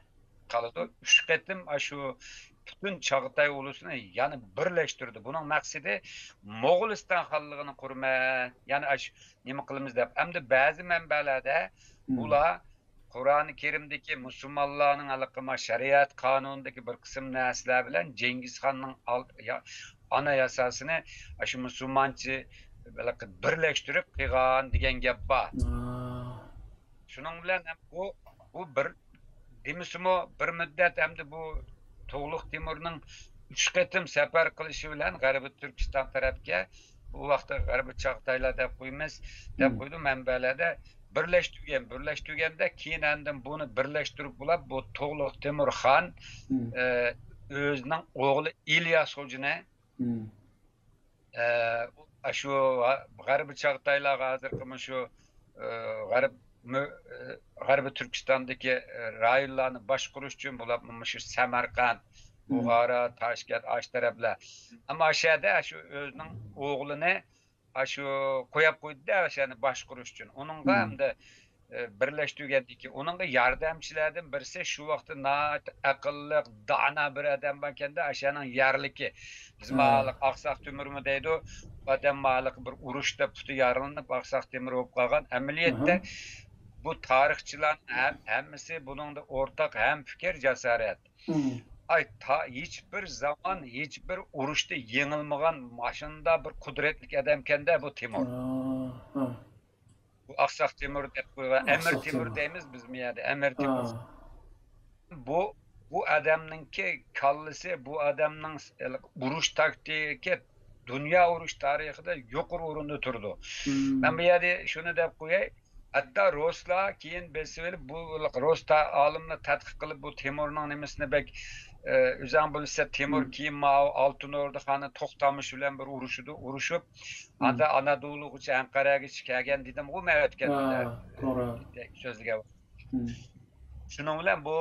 قالىدۇ. ئۈچ قېتىم ئاشۇ پۈتۈن چاغاتاي ئۇلۇسىنى يەنە بىرلەشتۈردى. بۇنىڭ مەقسىتى موغۇلىستان خانلىقىنى قۇرىمەن، يەنە ئاشۇ نېمە قىلىمىز دەپ. ئەمدى بەزى مەنبەلەردە مم. بۇلار قۇرئانى كەرىمدىكى مۇسۇلمانلارنىڭ ھېلىقى ما شەرىئەت قانۇنىدىكى بىر قىسىم نەرسىلەر بىلەن جېنگىز خاننىڭ ئال-، يا-، ئانا ياساسىنى ئاشۇ مۇسۇلمانچە ھېلىقى بىرلەشتۈرۈپ قىلغان دېگەن گەپ بار. ئا. شۇنىڭ بىلەن ھەم بۇ، بۇ بىر دېمىسىمۇ، بىر مۇددەت ئەمدى بۇ تۇغلۇق تېمۇرنىڭ ئۈچ قېتىم سەپەر قىلىشى بىلەن غەربىي تۈركىستان تەرەپكە، بۇ ۋاقىتتا غەربىي چاغاتايلار دەپ قويىمىز، دەپ مم. قويدۇم مەنبەلەردە، بىرلەشتۈرگەن، بىرلەشتۈرگەندە كېيىن ئاندىن بۇنى بىرلەشتۈرۈپ بولاپ، بۇ تۇغلۇق تېمۇر خان، مم. ئە، ئۆزىنىڭ ئوغلى ئىلياس خوجىنى، مم. ئە، ئاشۇ غەربىي چاغاتايلارغا ھازىرقى مۇشۇ، ئە، غەرب مۆ-، ئە، غەربىي تۈركىستاندىكى، ئە، رايونلارنى باشقۇرۇش ئۈچۈن بۇلار مۇشۇ سەمەرقەنت، مم. بۇخارا، تاشكەنت، ئاشۇ تەرەپلەر. ئەمما ئاشۇ يەردە ئاشۇ ئۆزىنىڭ ئوغلىنى ئاشۇ قويۇپ قويدى-دە، ئاشۇ يەرنى باشقۇرۇش ئۈچۈن. ئۇنىڭغا مم. ئەمدى ئى، بىرلەشتۈرگەندىكىن، ئۇنىڭغا ياردەمچىلەردىن بىرسى شۇ ۋاقىتتا ناھايىتى ئەقىللىق، دانا بىر ئادەم باركەندە، ئاشۇنىڭ يەرلىكى. بىز ھە. ماۋۇ ئاقساق تۆمۈرمۇ دەيدۇ، ئۇ ئادەم ماۋۇ بىر ئۇرۇشتا پۇتى يارىلىنىپ، ئاقساق تۆمۈر بولۇپ قالغان. ئەمەلىيەتتە ئاھا. بۇ تارىخچىلارنىڭ ھەم-، ھەممىسى بۇنىڭدا ئورتاق ھەم پىكىر، جاسارەت. مم. ئاي، تا-، ھېچ بىر زامان، ھېچ بىر ئۇرۇشتا يېڭىلمىغان ماشۇنداق بىر قۇدرەتلىك ئادەمكەندە بۇ تېمۇر. ھا، ھا. بۇ ئاقساق تېمۇر دەپ قويغان، ئەمىر ئاقساق تېمۇر تېمۇر. دەيمىز بىز بۇ يەردە، ئەمىر تېمۇر. ھا. بۇ، بۇ ئادەمنىڭكى كاللىسى، بۇ ئادەمنىڭ ئۇرۇش تاكتىكا دۇنيا ئۇرۇش تارىخىدا يۇقىرى ئورۇندا تۇرىدۇ. مم. مەن بۇ يەردە شۇنى دەپ قوياي، ھەتتا رۇسلار كېيىن بېسىۋېلىپ، بۇ رۇس تا-، ئالىملار تەتقىق قىلىپ، بۇ تېمۇرنىڭ نېمىسىنى بەك، ئە، ئۆزەڭ بىلىسەن، تېمۇر مم. كېيىن ماۋۇ ئالتۇن ئوردا خانى توختامىش بىلەن بىر ئۇرۇشىدۇ، ئۇرۇشۇپ، مم. ئاندا ئانادولۇغىچە، ئەنقەرەگىچە كەلگەن دېدىمغۇ مەن ئۆتكەندە، ھە، توغرا. سۆزلىگەن. مم. شۇنىڭ بىلەن بۇ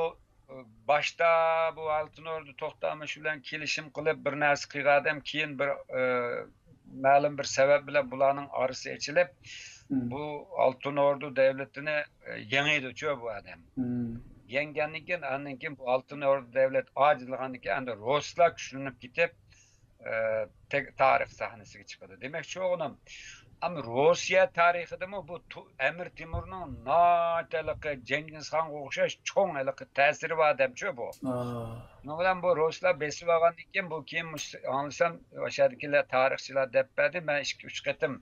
باشتا بۇ ئالتۇن ئوردا توختامىش بىلەن كېلىشىم قىلىپ، بىر نەرسە قىلغان ئادەم كېيىن بىر، ئى، مەلۇم بىر سەۋەب بىلەن بۇلارنىڭ ئارىسى ئېچىلىپ، مم. بۇ ئالتۇن ئوردا دەۋلىتىنى، ئى، يېڭىدۇچۇ بۇ ئادەم. مم. يەڭگەندىن كېيىن، ئاندىن كېيىن بۇ ئالتۇن ئوردا دەۋلەت ئاجىزلىغاندىن كېيىن، ئەمدى رۇسلار كۈچلىنىپ كېتىپ، ئى، تەك-، تارىخ سەھنىسىگە چىقىدۇ. دېمەكچى بولغىنىم، ئەمما روسىيە تارىخىدىمۇ بۇ تو-، ئەمىر تېمۇرنىڭ ناھايىتى ھېلىقى جېنگىزخانغا ئوخشاش چوڭ ھېلىقى تەسىرى بار ئادەمچۇ بۇ. ئا. شۇنىڭ بىلەن بۇ روسلار بېسىپ ئالغاندىن كېيىن، بۇ كېيىن مۇش-، ئاڭلىسام، ئاشۇ يەردىكىلەر تارىخچىلار دەپ بەردى، مەن ئىككى، ئۈچ قېتىم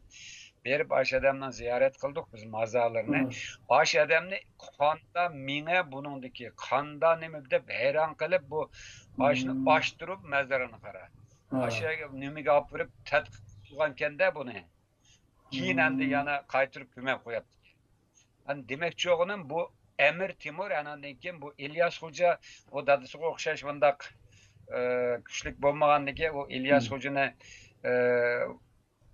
بېرىپ ئاشۇ ئادەمنىڭ زىيارەت قىلدۇق بىز مازارلىرىنى. مم. ئاشۇ ئادەمنى قاندا مېڭە بۇنىڭدىكى، قاندا نېمە دەپ ھەيران قېلىپ، بۇ ئاشۇنى مم. ئاچتۇرۇپ مەزىرىنى قارا. ھا. ئاشۇ يەرگە نېمىگە ئاپىرىپ تەتقىق قىلغانكەندە بۇنى. كېيىن ئەمدى مم. يەنە قايتۇرۇپ كۆمۈپ قويۇپتىكەن. ئەمدى دېمەكچى بولغىنىم، بۇ ئەمىر تېمۇر، ئاناندىن كېيىن بۇ ئىلياس خوجا، ئۇ دادىسىغا ئوخشاش بۇنداق، ئى، كۈچلۈك بولمىغاندىكىن، ئۇ ئىلياس مم. خوجىنى، ئى،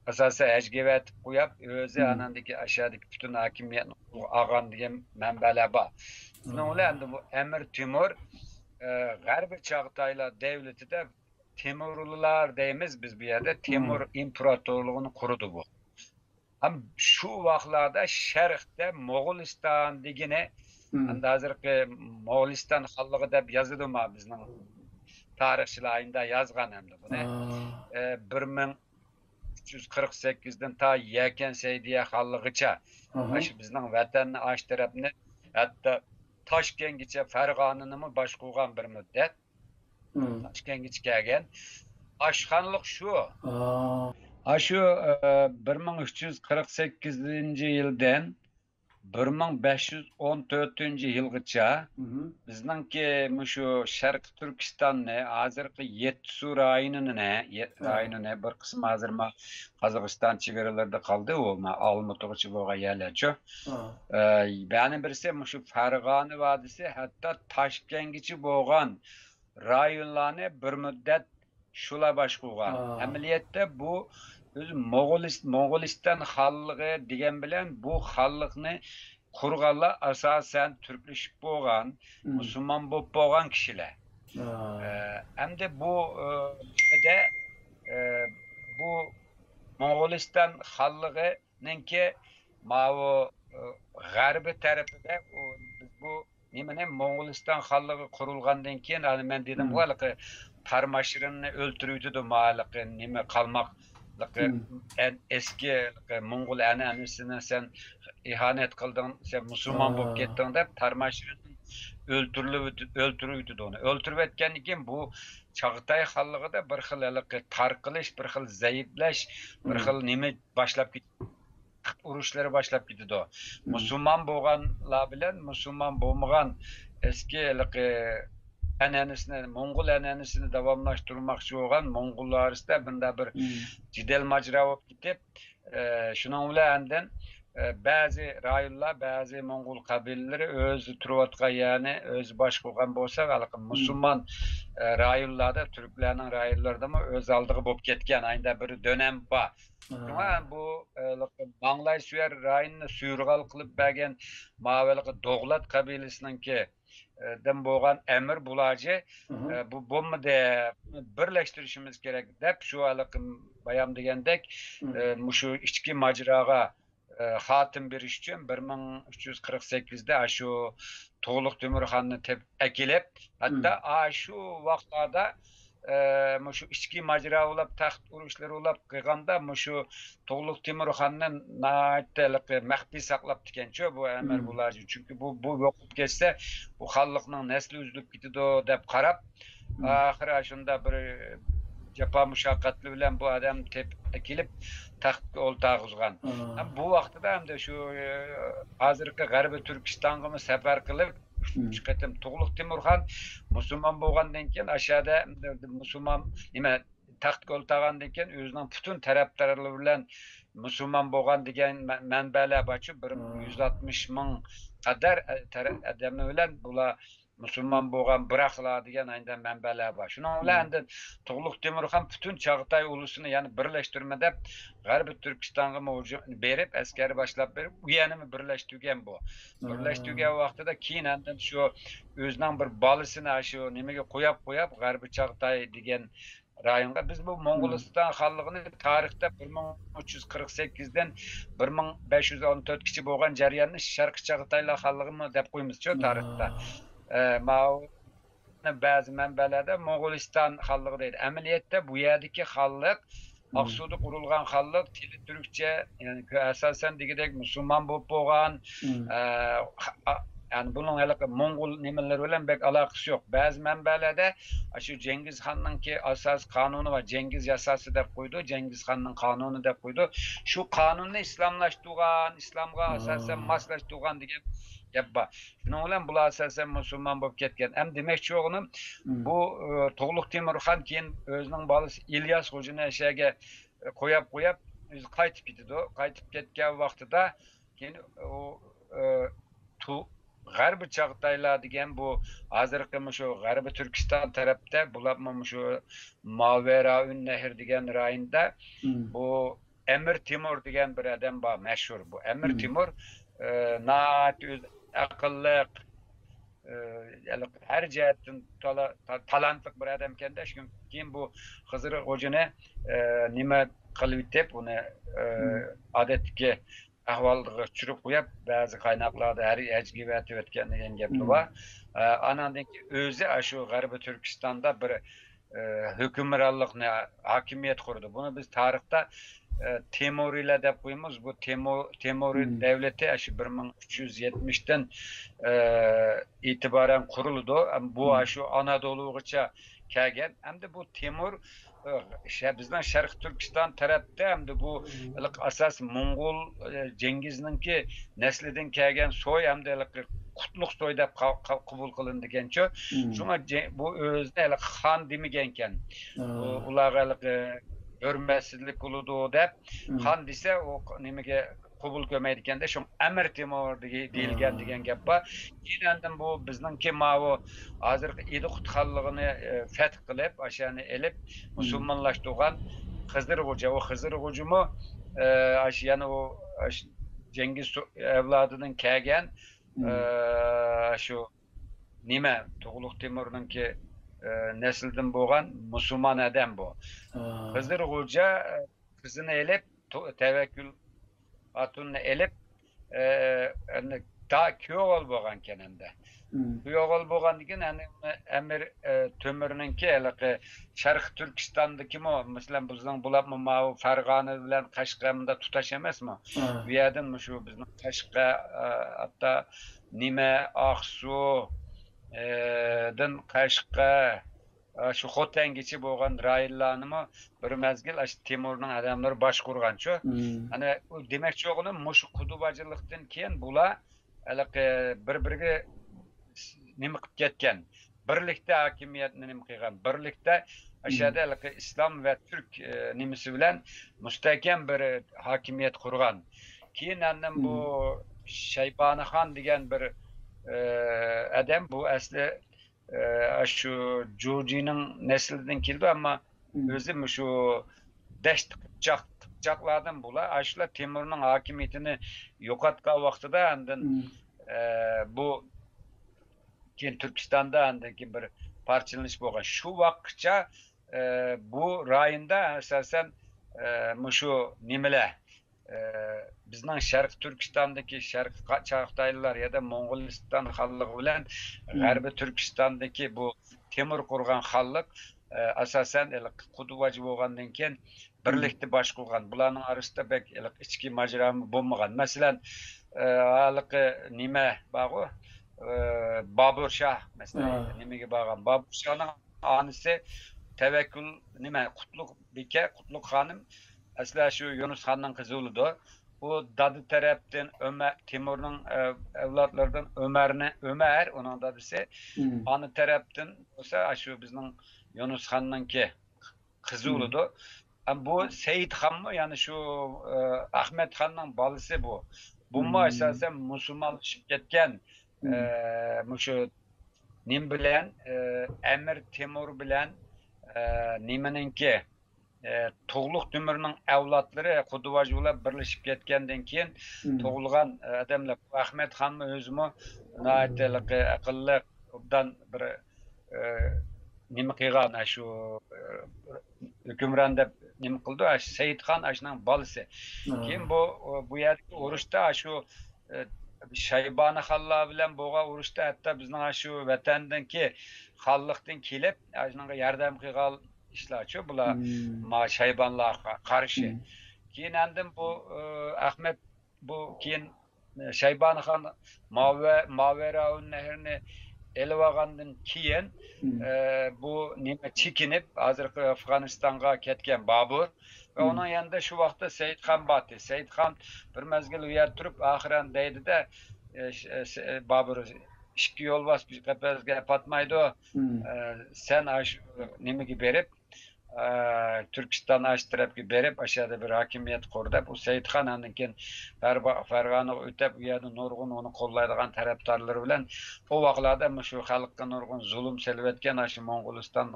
ئاساسەن ھەجگە ئەۋەتىپ قويۇپ، ئۆزى مم. ئاناندىكى ئاشۇ يەردىكى پۈتۈن ھاكىمىيەتنى قولىغا ئالغان دېگەن مەنبەلەر بار. شۇنىڭ بىلەن ئەمدى بۇ ئەمىر تېمۇر، ئى، غەربىي چاغاتايلار دەۋلىتىدە تېمۇرلۇلار دەيمىز بىز بۇ يەردە. تېمۇر مم. ئىمپېراتورلۇقىنى قۇرىدۇ بۇ. ھەم شۇ ۋاقىتلاردا شەرقتە موغۇلىستان دېگىنى، مم. ئەمدى ھازىرقى موغۇلىستان خانلىقى دەپ يازىدۇ ما بىزنىڭ تارىخچىلار ئاينىدا يازغان ئەمدى بۇنى. ئا. ئە، بىر مىڭ ئۈچ يۈز قىرىق سەككىزدىن تا يەكەن سەئىدىيە خانلىقىغىچە، ئاھا. ئاشۇ بىزنىڭ ۋەتەننى ئاشۇ تەرەپنى، ھەتتا تاشكەنتكىچە، فەرغانىنىمۇ باشقۇرغان بىر مۇددەت. مم. تاشكەنتكىچە كەلگەن. ئاشۇ خانلىق شۇ. ئا. ئاشۇ، ئە، بىر مىڭ ئۈچ يۈز قىرىق سەككىزىنچى يىلدىن بىر مىڭ بەش يۈز ئون تۆتىنچى يىلغىچە بىزنىڭكى مۇشۇ شەرقىي تۈركىستاننى، ھازىرقى يەتتىسۇ رايونىنى، يە-، رايونىنى، بىر قىسمى ھازىر ما قازاقىستان چېگرىلىرىدا قالدى، ئۇ ما ئالمۇتىغىچە بولغان يەرلەرچۇ. ئە، يەنە بىرسى مۇشۇ پەرغانە ۋادىسى، ھەتتا تاشكەنتكىچە بولغان رايونلارنى بىر مۇددەت شۇلار باشقۇرغان. ئەمەلىيەتتە بۇ ئۆزى موغۇلىس-، موغۇلىستان خانلىقى دېگەن بىلەن بۇ خانلىقنى قۇرغانلار ئاساسەن تۈركلىشىپ بولغان، مۇسۇلمان بولۇپ بولغان كىشىلەر. ئە، ئەمدى بۇ، ئە، نېمىدە، ئە، بۇ موغۇلىستان خانلىقىنىڭكى ماۋۇ، ئە، غەربىي تەرىپىدە ئۇ، بىز بۇ نېمىنى، موڭغۇلىستان خانلىقى قۇرۇلغاندىن كېيىن، ئانا مەن دېدىمغۇ، ھېلىقى تارماشرىننى ئۆلتۈرۈۋېتىدۇ، ما ھېلىقى نېمە قالماق، ھېلىقى ئەن-، ئەسكى ھېلىقى موڭغۇل ئەنئەنىسىنى سەن ئىھانەت قىلدىڭ، سەن مۇسۇلمان بولۇپ كەتتىڭ دەپ تارماشرىننى ئۆلتۈرۈلۈۋېتى-، ئۆلتۈرۈۋېتىدۇ ئۇنى. ئۆلتۈرۈۋەتكەندىن كېيىن بۇ چاغاتاي خانلىقىدا بىر خىل ھېلىقى تارقىلىش، بىر خىل زەئىپلەش، بىر خىل نېمە باشلاپ كېتىدۇ. ئۇرۇشلىرى باشلاپ كېتىدۇ. مۇسۇلمان بولغانلار بىلەن مۇسۇلمان بولمىغان، ئەسكى ھېلىقى ئەنئەنىسىنى، موڭغۇل ئەنئەنىسىنى داۋاملاشتۇرماقچى بولغان موڭغۇللار ئارىسىدا بۇنداق بىر جېدەل ماجىرا بولۇپ كېتىپ، ئە، شۇنىڭ بىلەن ئاندىن، ئە، بەزى رايونلار، بەزى موڭغۇل قەبىلىلىرى ئۆزى تۇرۇۋاتقان يەرنى ئۆزى باشقۇرغان بولسا، ھېلىقى مۇسۇلمان، ئە، رايونلاردا، تۈركلەرنىڭ رايونلىرىدىمۇ ئۆز ئالدىغا بولۇپ كەتكەن، ئايدا بىر دۆنەم بار. شۇڭا بۇ، ئە، ماڭلاي سۆيەر رايونىنى سۈرغال قىلىپ بەرگەن ماۋۇ ھېلىقى دوغلات قەبىلىسىنىڭكى، ئە، دىن بولغان ئەمىر بۇلاجى، ئە، بۇ بولمىدى، بىرلەشتۈرۈشىمىز كېرەك دەپ، شۇ ھېلىقى بايام دېگەندەك، ئە، مۇشۇ ئىچكى ماجىراغا، ئە، خاتىمە بېرىش ئۈچۈن بىر مىڭ ئۈچ يۈز قىرىق سەككىزدە ئاشۇ تۇغلۇق تۆمۈرخاننى تېپىپ ئەكېلىپ، ھەتتا ئاشۇ ۋاقىتلاردا ئە، مۇشۇ ئىچكى ماجىرا بولۇپ، تەخت ئۇرۇشلىرى بولۇپ قىلغاندا، مۇشۇ تۇغلۇق تېمۇرخاننى ناھايىتى ھېلىقى مەخپىي ساقلاپتىكەنچۇ بۇ ئەمىر بۇلاجى. چۈنكى بۇ، بۇ يوقىلىپ كەتسە، بۇ خانلىقنىڭ نەسلى ئۈزۈلۈپ كېتىدۇ دەپ قاراپ، ئاخىرى شۇنداق بىر جاپا مۇشەققەتلەر بىلەن بۇ ئادەمنى تېپىپ ئەكېلىپ، تەختكە ئولتۇرغۇزغان. ھەم بۇ ۋاقتىدا ئەمدى شۇ، ئە، ھازىرقى غەربىي تۈركىستانغىمۇ سەپەر قىلىپ، ئۈچ قېتىم تۇغلۇق تېمۇرخان مۇسۇلمان بولغاندىن كېيىن، ئاشۇ يەردە مۇسۇلمان، نېمە، تەختكە ئولتۇرغاندىن كېيىن، ئۆزىنىڭ پۈتۈن تەرەپدارلىرى بىلەن مۇسۇلمان بولغان دېگەن مە-، مەنبەلەر بارچۇ، بىر يۈز ئاتمىش مىڭ قەدەر، ئە، تەرە-، ئادەمنى بىلەن بۇلار مۇسۇلمان بولغان بىراقلا دېگەن ئايدا مەنبەلەر بار. شۇنىڭ بىلەن ئاندىن تۇغلۇق تېمۇرخان پۈتۈن چاغاتاي ئۇلۇسىنى يەنە بىرلەشتۈرمە دەپ، غەربىي تۈركىستانغىمۇ ھۇجۇم بېرىپ، ئەسكەر باشلاپ بېرىپ، ئۇ يەرنىمۇ بىرلەشتۈرگەن بۇ. بىرلەشتۈرگەن ۋاقتىدا كېيىن ئاندىن شۇ ئۆزىنىڭ بىر بالىسىنى شۇ نېمىگە قوياپ، قوياپ، غەربىي چاغاتاي دېگەن رايونغا. بىز بۇ موڭغۇلىستان خانلىقىنى تارىختا بىر مىڭ ئۈچ يۈز قىرىق سەككىزدىن بىر مىڭ بەش يۈز ئون تۆتكىچە بولغان جەرياننى شەرقىي چاغاتايلار خانلىقىمۇ دەپ قويىمىزچۇ تارىختا. ئە، ماۋۇ بەزى مەنبەلەردە موغۇلىستان خانلىقى دەيدۇ. ئەمەلىيەتتە بۇ يەردىكى خانلىق، ئاقسۇدا قۇرۇلغان خانلىق، تىلى تۈركچە، يەنى كۆ-، ئاساسەن دېگۈدەك مۇسۇلمان بولۇپ بولغان، ئە، خ-، ئا-، يەنى بۇنىڭ ھېلىقى موڭغۇل نېمىلىرى بىلەن بەك ئالاقىسى يوق. بەزى مەنبەلەردە ئاشۇ جەڭگىز خاننىڭكى ئاساسىي قانۇنى بار، جەڭگىز ياساسى دەپ قويىدۇ، جەڭگىز خاننىڭ قانۇنى دەپ قويىدۇ. شۇ قانۇننى ئىسلاملاشتۇرغان، ئىسلامغا ئاساسەن ماسلاشتۇرغان دېگەن گەپ بار. شۇنىڭ بىلەن بۇلار ئاساسەن مۇسۇلمان بولۇپ كەتكەن. ئەمدى دېمەكچى بولغىنىم، بۇ، ئى، تۇغلۇق تېمۇرخان كېيىن ئۆزىنىڭ بالىسى ئىلياس خوجىنى ئەشەگە، ئى، قوياپ، قوياپ، ئۆزى قايتىپ كېتىدۇ. قايتىپ كەتكەن ۋاقتىدا كېيىن ئۇ، ئى، تۇ-، غەربىي چاغاتايلار دېگەن بۇ ھازىرقى مۇشۇ غەربىي تۈركىستان تەرەپتە، بۇلارمۇ مۇشۇ ماۋېراۋىن نەھر دېگەن رايوندا بۇ ئەمىر تېمۇر دېگەن بىر ئادەم بار، مەشھۇر. بۇ ئەمىر تېمۇر، ئى، ناھايىتى ئۆزى ئەقىللىق، ئى، ھەر جەھەتتىن تالا-، تا-، تالانتلىق بىر ئادەمكەندە، شۇنىڭ كېيىن بۇ خىزىر خوجىنى، ئى، نېمە قىلىۋېتىپ، ئۇنى، ئى، ئادەتتىكى ئەھۋالغا چۈشۈرۈپ قويۇپ، بەزى قايناقلاردا ھەر ھەجگە ئەۋەتىۋەتكەن دېگەن گەپلەر بار. ئى، ئاناندىن كېيىن ئۆزى ئاشۇ غەربىي تۈركىستاندا بىر ئى، ھۆكۈمرانلىقنى، ھاكىمىيەت قۇرىدۇ. بۇنى بىز تارىختا، ئى، تېمۇرىيلار دەپ قويىمىز. بۇ تېمۇ-، تېمۇرىي دەۋلىتى ئاشۇ بىر مىڭ ئۈچ يۈز يەتمىشتىن، ئى، ئېتىبارەن قۇرۇلىدۇ. ئەم، بۇ ئاشۇ ئانادولۇغىچە كەلگەن. ئەمدى بۇ تېمۇر، شە-، بىزنىڭ شەرقىي تۈركىستان تەرەپتە ھەمدە بۇ ھېلىقى ئاساس موڭغۇل، ئە، جەڭگىزنىڭكى نەسلىدىن كەلگەن سوي ھەمدە ھېلىقى قۇتلۇق سوي دەپ قا-، قا-، قوبۇل قىلىنىدىكەنچۇ. شۇڭا جە-، بۇ ئۆزىنى ھېلىقى خان دېمىگەنكەن. ئۇ-، ئۇلارغا ھېلىقى ھۆرمەتسىزلىك قىلىدۇ دەپ، خان دېسە ئۇ ق-، نېمىگە قوبۇل كۆرمەيدىكەندە، شۇڭا ئەمىر تېمۇر دېگى-، دېيىلگەن دېگەن گەپ بار. كېيىن ئاندىن بۇ بىزنىڭكى ماۋۇ ھازىرقى ئىدىقۇت خانلىقىنى، ئە، فەتھ قىلىپ، ئاشۇ يەرنى ئېلىپ، مۇسۇلمانلاشتۇرغان خىزىر خوجا. ئۇ خىزىر خوجىمۇ، ئە، ئاشۇ يەنە ئۇ، ئاشۇ جەڭگىز سو-، ئەۋلادىدىن كەلگەن، ئە، شۇ نېمە، تۇغلۇق تېمۇرنىڭكى، ئە، نەسلىدىن بولغان مۇسۇلمان ئادەم بۇ. خىزىر خوجا، ئە، قىزىنى ئېلىپ، تو-، تەۋەككۈل خاتۇننى ئېلىپ، ئە، ئەنە، تا كۈيئوغۇل بولغانكەن ئەمدى. كۈيئوغۇل بولغاندىن كېيىن، ئەنە، ئەمىر، ئە، تۆمۈرنىڭكى ھېلىقى شەرقىي تۈركىستاندىكىمۇ، مەسىلەن، بىزنىڭ بۇلاپمۇ ماۋۇ فەرغانە بىلەن قەشقەر مۇنداق تۇتاش ئەمەسمۇ؟ ئۇ يەردىن مۇشۇ بىزنىڭ قەشقەر، ئە، ھەتتا نېمە، ئاقسۇ، ئە، دىن قەشقەر، ئە، شۇ خوتەنگىچە بولغان رايونلارنىمۇ بىر مەزگىل ئاشۇ تېمۇرنىڭ ئادەملىرى باشقۇرغانچۇ. ئەنە، ئۇ دېمەكچى بولغىنىم، مۇشۇ قۇدۇباجىلىقتىن كېيىن بۇلار ھېلىقى بىر-بىرىگە نېمە قىلىپ كەتكەن، بىرلىكتە ھاكىمىيەتنى نېمە قىلغان، بىرلىكتە ئاشۇ يەردە ھېلىقى ئىسلام ۋە تۈرك، ئە، نېمىسى بىلەن مۇستەھكەم بىر ھاكىمىيەت قۇرغان. كېيىن ئاندىن بۇ شەيبانىخان دېگەن بىر، ئە، ئادەم، بۇ ئەسلى ئە، شۇ جۇجىنىڭ نەسلىدىن كېلىدۇ، ئەمما ئۆزى مۇشۇ دەشت قىپچاق، قىپچاقلاردىن بۇلار. ئاشۇلار تېمۇرنىڭ ھاكىمىيىتىنى يوقاتقان ۋاقتىدا ئاندىن، ئە، بۇ كېيىن تۈركىستاندا ئاندىن كېيىن بىر پارچىلىنىش بولغان. شۇ ۋاقىتقىچە، ئە، بۇ رايوندا ئاساسەن، ئە، مۇشۇ نېمىلەر، ئە، بىزنىڭ شەرقىي تۈركىستاندىكى شەرقىي قا-، چاغاتايلار يا دا موڭغۇلىستان خانلىقى بىلەن غەربىي تۈركىستاندىكى بۇ تېمۇر قۇرغان خانلىق، ئە، ئاساسەن ھېلىقى قۇدۇۋاجى بولغاندىن كېيىن بىرلىكتە باشقۇرغان. بۇلارنىڭ ئارىسىدا بەك ھېلىقى ئىچكى ماجىرا بولمىغان. مەسىلەن، ئە، ھېلىقى نېمە بارغۇ، ئە، بابۇر شاھ، مەسىلەن، نېمىگە بارغان؟ بابۇر شاھنىڭ ئانىسى تەۋەككۈل، نېمە، قۇتلۇق بىكە، قۇتلۇق خانىم، ئەسلى شۇ يۇنۇس خاننىڭ قىزى بولىدۇ. ئۇ دادا تەرەپتىن ئۆمەر، تېمۇرنىڭ، ئە، ئەۋلادلىرىدىن ئۆمەرنى، ئۆمەر ئۇنىڭ دادىسى. ئانا تەرەپتىن بولسا، شۇ بىزنىڭ يۇنۇس خاننىڭكى قىزى بولىدۇ. ئەم، بۇ سەئىدخانمۇ، يەنى شۇ، ئە، ئەخمەت خاننىڭ بالىسى بۇ. بۇمۇ ئاساسەن مۇسۇلمانلىشىپ كەتكەن، ئە، مۇشۇ نېمە بىلەن، ئە، ئەمىر تېمۇر بىلەن، ئە، نېمىنىڭكى، ئە، تۇغلۇق تۆمۈرنىڭ ئەۋلادلىرى قۇدۇۋاجى بىلەن بىرلىشىپ كەتكەندىن كېيىن تۇغۇلغان، ئە، ئادەملەر. بۇ ئەخمەت خانمۇ ئۆزىمۇ ناھايىتى ھېلىقى ئەقىللىق، ئوبدان بىر، ئە، نېمە قىلغان، ئە، شۇ، ئە، ھۆكۈمران دەپ نېمە قىلدى، ئە، سەئىدخان ئاشۇنىڭ بالىسى. كېيىن بۇ، بۇ يەردىكى ئۇرۇشتا شۇ، ئە، شەيبانى خانلار بىلەن بولغان ئۇرۇشتا ھەتتا بىزنىڭ شۇ ۋەتەندىنكى خانلىقتىن كېلىپ، شۇنىڭغا ياردەم قىلغان ئىشلارچۇ بۇلار، ما شەيبانلارغا قارشى. كېيىن ئاندىن بۇ، ئە، ئەخمەت، بۇ كېيىن، ئە، شەيبانى خان ماۋە-، ماۋەراۋۇن نەھرىنى ئېلىۋالغاندىن كېيىن، ئە، بۇ نېمە، چېكىنىپ، ھازىرقى ئافغانىستانغا كەتكەن بابۇر. ۋە ئۇنىڭ يېنىدا شۇ ۋاقىتتا سەئىدخان بارتى. سەئىدخان بىر مەزگىل ئۇ يەردە تۇرۇپ، ئاخىرەن دەيدىدە، ئە، ش-، ئە، س-، ئە، بابۇر، ئىككى يولۋاس بىر قەپەسكە پاتمايدۇ. ئە، سەن ئاشۇ نېمىگە بېرىپ، ئە، تۈركىستان ئاشۇ تەرەپكە بېرىپ، ئاشۇ يەردە بىر ھاكىمىيەت قۇر دەپ، ئۇ سەئىدخان ئاندىن كېيىن فەربا-، فەرغانىغا ئۆتۈپ، ئۇ يەردە نۇرغۇن ئۇنى قوللايدىغان تەرەپدارلىرى بىلەن ئۇ ۋاقىتلاردا مۇشۇ خەلققە نۇرغۇن زۇلۇم سېلىۋەتكەن ئاشۇ موڭغۇلىستان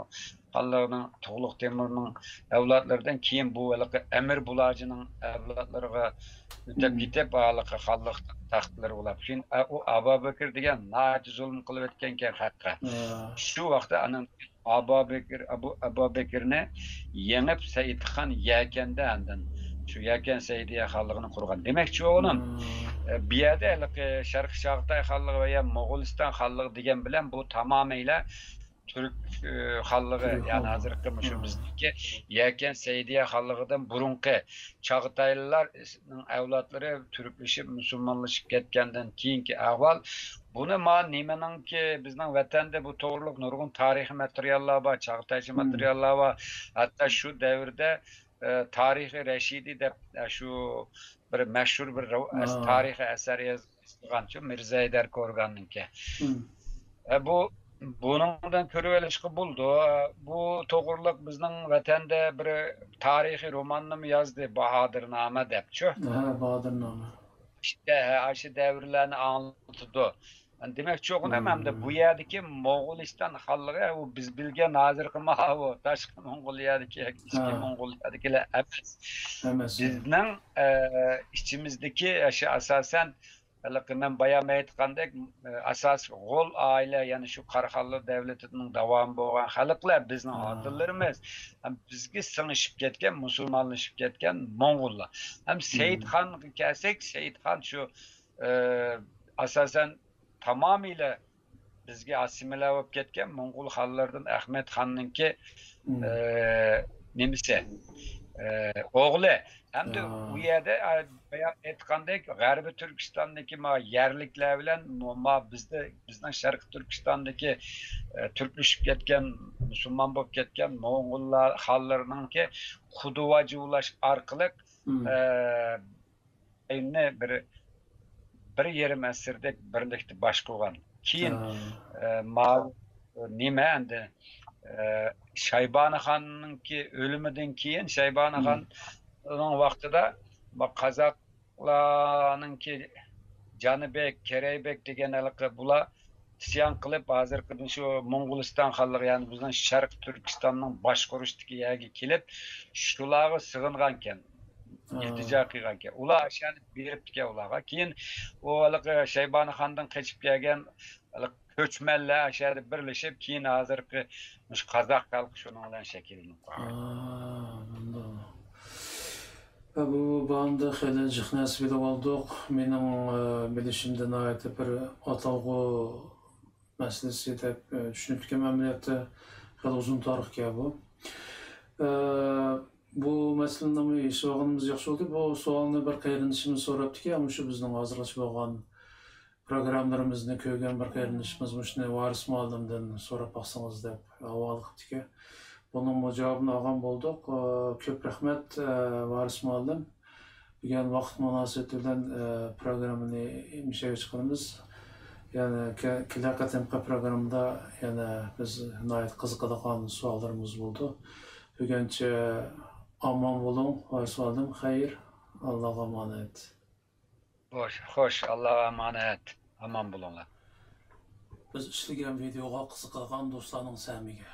خانلىرىنىڭ، تۇغلۇق تېمۇرنىڭ ئەۋلادلىرىدىن كېيىن بۇ ھېلىقى ئەمىر بۇلاجىنىڭ ئەۋلادلىرىغا ئۆتۈپ كېتىپ، ھېلىقى خانلىق تەختلىرى بولاپ. كېيىن، ئە، ئۇ ئابابەكىر دېگەن ناھايىتى زۇلۇم قىلىۋەتكەنكەن خەققە. شۇ ۋاقىتتا ئاندىن ئابابەكىر، ئەبۇ، ئابابەكىرنى يېڭىپ، سەئىدخان يەكەندە ئاندىن شۇ يەكەن سەئىدىيە خانلىقىنى قۇرغان. دېمەكچى بولغىنىم، ئە، بۇ يەردە ھېلىقى شەرقىي چاغاتاي خانلىقى ۋە يا موغۇلىستان خانلىقى دېگەن بىلەن بۇ تامامەيلە تۈرك، ئى، خانلىقى، يەنى ھازىرقى مۇشۇ بىزنىڭكى يەكەن سەئىدىيە خانلىقىدىن بۇرۇنقى چاغاتايلىلارنىڭ ئەۋلادلىرى تۈركلىشىپ، مۇسۇلمانلىشىپ كەتكەندىن كېيىنكى ئەھۋال. بۇنى ما نېمىنىڭكى، بىزنىڭ ۋەتەندە بۇ توغرۇلۇق نۇرغۇن تارىخىي ماتېرىياللار بار، چاغاتايچە ماتېرىياللار بار. ھەتتا شۇ دەۋردە، ئى، تارىخى رەشىدىي دەپ، ئە، شۇ بىر مەشھۇر بىر رەۋ-، ئەس-، تارىخىي ئەسەر ياز-، يېزىلغانچۇ، مىرزا ھەيدەر كورگاننىڭكى. ئە، بۇ، بۇنىڭدىن كۆرۈۋېلىشقا بولىدۇ. ئە، بۇ توغرىلىق بىزنىڭ ۋەتەندە بىر تارىخىي روماننىمۇ يازدى، باھادىرنامە دەپچۇ. ھە، باھادىرنامە. ئىشتە، ھە، ئاشۇ دەۋرلەرنى ئاڭلىتىدۇ. دېمەكچى بولغىنىم، ئەمدى بۇ يەردىكى موغۇلىستان خانلىقى، ئۇ بىز بىلگەن ھازىرقى ماۋۇ تاشقى موڭغۇلىيەدىكى، ياكى ئىچكى موڭغۇلىيەدىكىلەر ئەمەس. ئەمەس. بىزنىڭ، ئە، ئىچىمىزدىكى، ئاشۇ ئاساسەن، ھېلىقى مەن بايام ئېيتقاندەك، ئە، ئاساسىي غول ئائىلە، يەنى شۇ قاراخانلار دەۋلىتىنىڭ داۋامى بولغان خەلقلەر بىزنىڭ ئاتىلىرىمىز. ھەم بىزگە سىڭىشىپ كەتكەن، مۇسۇلمانلىشىپ كەتكەن موڭغۇللار. ھەم سەئىدخانغا كەلسەك، سەئىدخان شۇ، ئە، ئاساسەن تامامىيلا بىزگە ئاسسىمىلە بولۇپ كەتكەن موڭغۇل خانلىرىدىن ئەخمەت خاننىڭكى، ئە، نېمىسى، ئە، ئوغلى. ھەمدە ئۇ يەردە، ئە، بايام ئېيتقاندەك، غەربىي تۈركىستاندىكى ما يەرلىكلەر بىلەن ما، ما بىزدە، بىزنىڭ شەرقىي تۈركىستاندىكى، ئە، تۈركلىشىپ كەتكەن، مۇسۇلمان بولۇپ كەتكەن موڭغۇللار خانلىرىنىڭكى خۇدۇۋاجۇۋلاش ئارقىلىق، ئە، ئىسرائىلنى بىر، بىر يېرىم ئەسىردەك بىرلىكتە باشقۇرغان. كېيىن، ئە، ماۋۇ نېمە ئەمدى، ئە، شايبانى خاننىڭكى ئۆلۈمىدىن كېيىن، شايبانى خاننىڭ ۋاقتىدا بۇ قازاقلارنىڭكى جانىبەگ، كېرەيبەگ دېگەن ھېلىقى بۇلار ئىسيان قىلىپ، ھازىرقى شۇ موڭغۇلىستان خانلىقى، يەنى بىزنىڭ شەرقىي تۈركىستاننىڭ باشقۇرۇشتىكى يەرگە كېلىپ، شۇلارغا سىغىنغانكەن، ئىلتىجا قىلغانكەن. ئۇلار ئاشۇ يەرنى بېرىپتىكەن ئۇلارغا. كېيىن ئۇ ھېلىقى شەيبانى خاندىن قېچىپ كەلگەن ھېلىقى كۆچمەنلەر ئاشۇ يەردە بىرلىشىپ، كېيىن ھازىرقى مۇشۇ قازاق خەلقى شۇنىڭ بىلەن شەكىللىنىپ قالغان. ھە، بۇ باندا خېلى جىق نەرسە بىلىۋالدۇق. مېنىڭ، ئە، بىلىشىمدە ناھايىتى بىر ئاتالغۇ مەسىلىسى دەپ، ئە، چۈشىنىپتىكەن. ئەمەلىيەتتە خېلى ئۇزۇن تارىخكەن بۇ. ئە، بۇ مەسىلىنىمۇ يېشىۋالغىنىمىز ياخشى بولدى. بۇ سوئالنى بىر قېرىندىشىمىز سوراپتىكەن، مۇشۇ بىزنىڭ ھازىرغىچە بولغان پروگراممىلىرىمىزنى كۆرگەن بىر قېرىندىشىمىز مۇشۇنى ۋارىس مۇئەللىمدىن سوراپ باقسىڭىز دەپ ھاۋالە قىپتىكەن. بۇنىڭمۇ جاۋابىنى ئالغان بولدۇق. ئە، كۆپ رەھمەت، ئە، ۋارىس مۇئەللىم. بۈگۈن ۋاقىت مۇناسىۋىتى بىلەن، ئە، پروگراممىنى مۇشۇ يەرگە چىقىرىمىز. يەنە كە-، كېلەر قېتىمقى پروگراممىدا يەنە بىز ناھايىتى قىزىقىدىغان سوئاللىرىمىز بولىدۇ. بۈگۈنچە ئامان بولۇڭ، ۋارىس مۇئەللىم. خەير، ئاللاغا ئامانەت. خوش، خوش، ئاللاغا ئامانەت. ئامان بولۇڭلار. بىز ئىشلىگەن ۋىدېئوغا قىزىقىدىغان دوستلارنىڭ سەمىگە.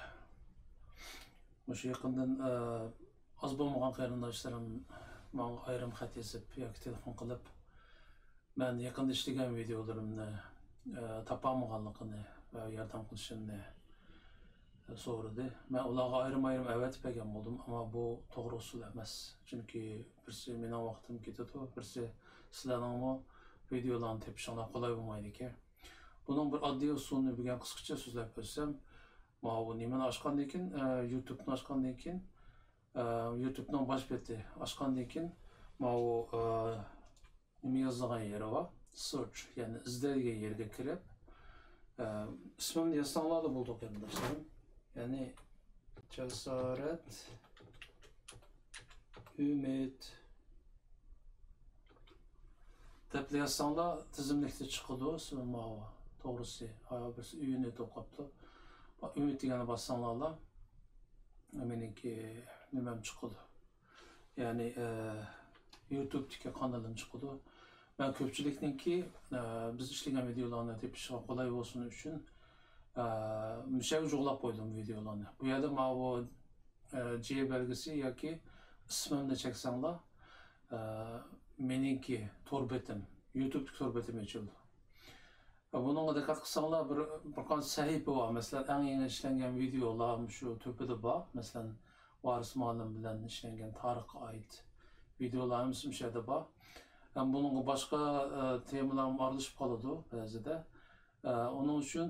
مۇشۇ يېقىندىن، ئە، ئاز بولمىغان قېرىنداشلىرىم ماڭا ئايرىم خەت يېزىپ ياكى تېلېفون قىلىپ، مەن يېقىندا ئىشلىگەن ۋىدېئولىرىمنى، ئە، تاپالمىغانلىقىنى ۋە ياردەم قىلىشىمنى سورىدى. مەن ئۇلارغا ئايرىم-ئايرىم ئەۋەتىپ بەرگەن بولدۇم، ئەمما بۇ توغرا ئۇسۇل ئەمەس. چۈنكى بىرسى مېنىڭ ۋاقتىم كېتىدۇ، بىرسى سىلەرنىڭمۇ ۋىدېئولارنى تېپىشىڭلار قولاي بولمايدىكەن. بۇنىڭ بىر ئاددىي ئۇسۇلىنى بۈگۈن قىسقىچە سۆزلەپ ئۆتسەم، ماۋۇ نېمىنى ئاچقاندىن كېيىن، ئە، يۇتۇبنى ئاچقاندىن كېيىن، ئە، يۇتۇبنىڭ باش بېتى ئاچقاندىن كېيىن، ماۋۇ، ئە، نېمە يازىدىغان يېرى بار، سېرچ، يەنى ئىزدەيدىغان يېرىگە كىرىپ، ئە، ئىسمىمنى يازساڭلارلا بولىدۇ، قېرىنداشلىرىم. يەنى جاسارەت ئۈمىد دەپلا يازساڭلار تىزىملىكتە چىقىدۇ، ماۋۇ توغرىسى. ھايا، بىرسى ئۈنى توقاپتۇ. ئۈمىد دېگەننى باسساڭلارلا مېنىڭكى نېمەم چىقىدۇ. يەنى، ئە، يۇتۇبتىكى قانىلىم چىقىدۇ. مەن كۆپچىلىكنىڭكى، ئە، بىز ئىشلىگەن ۋىدېئولارنى تېپىشىغا قولاي بولسۇن ئۈچۈن، ئە، مۇشەگە جۇغلاپ قويدۇم ۋىدېئولارنى. بۇ يەردە ماۋۇ، ئە، جې بەلگىسى ياكى ئىسمىمنى چەكسەڭلار، ئە، مېنىڭكى تور بېتىم، يۇتۇبتىكى تور بېتىم ئېچىلىدۇ. بۇنىڭغا دىققەت قىلساڭلار، بىر، بىر قانچە سەھىپە بار. مەسىلەن، ئەڭ يېڭى ئىشلەنگەن ۋىدېئولار مۇشۇ تۆپىدە بار. مەسىلەن، ۋارىس مۇئەللىم بىلەن ئىشلەنگەن تارىخقا ئائىت ۋىدېئولار ھەممىسى مۇشۇ يەردە بار. ھەم بۇنىڭغا باشقا، ئە، تېمىلارمۇ ئارىلىشىپ قالىدۇ بەزىدە. ئە، ئۇنىڭ ئۈچۈن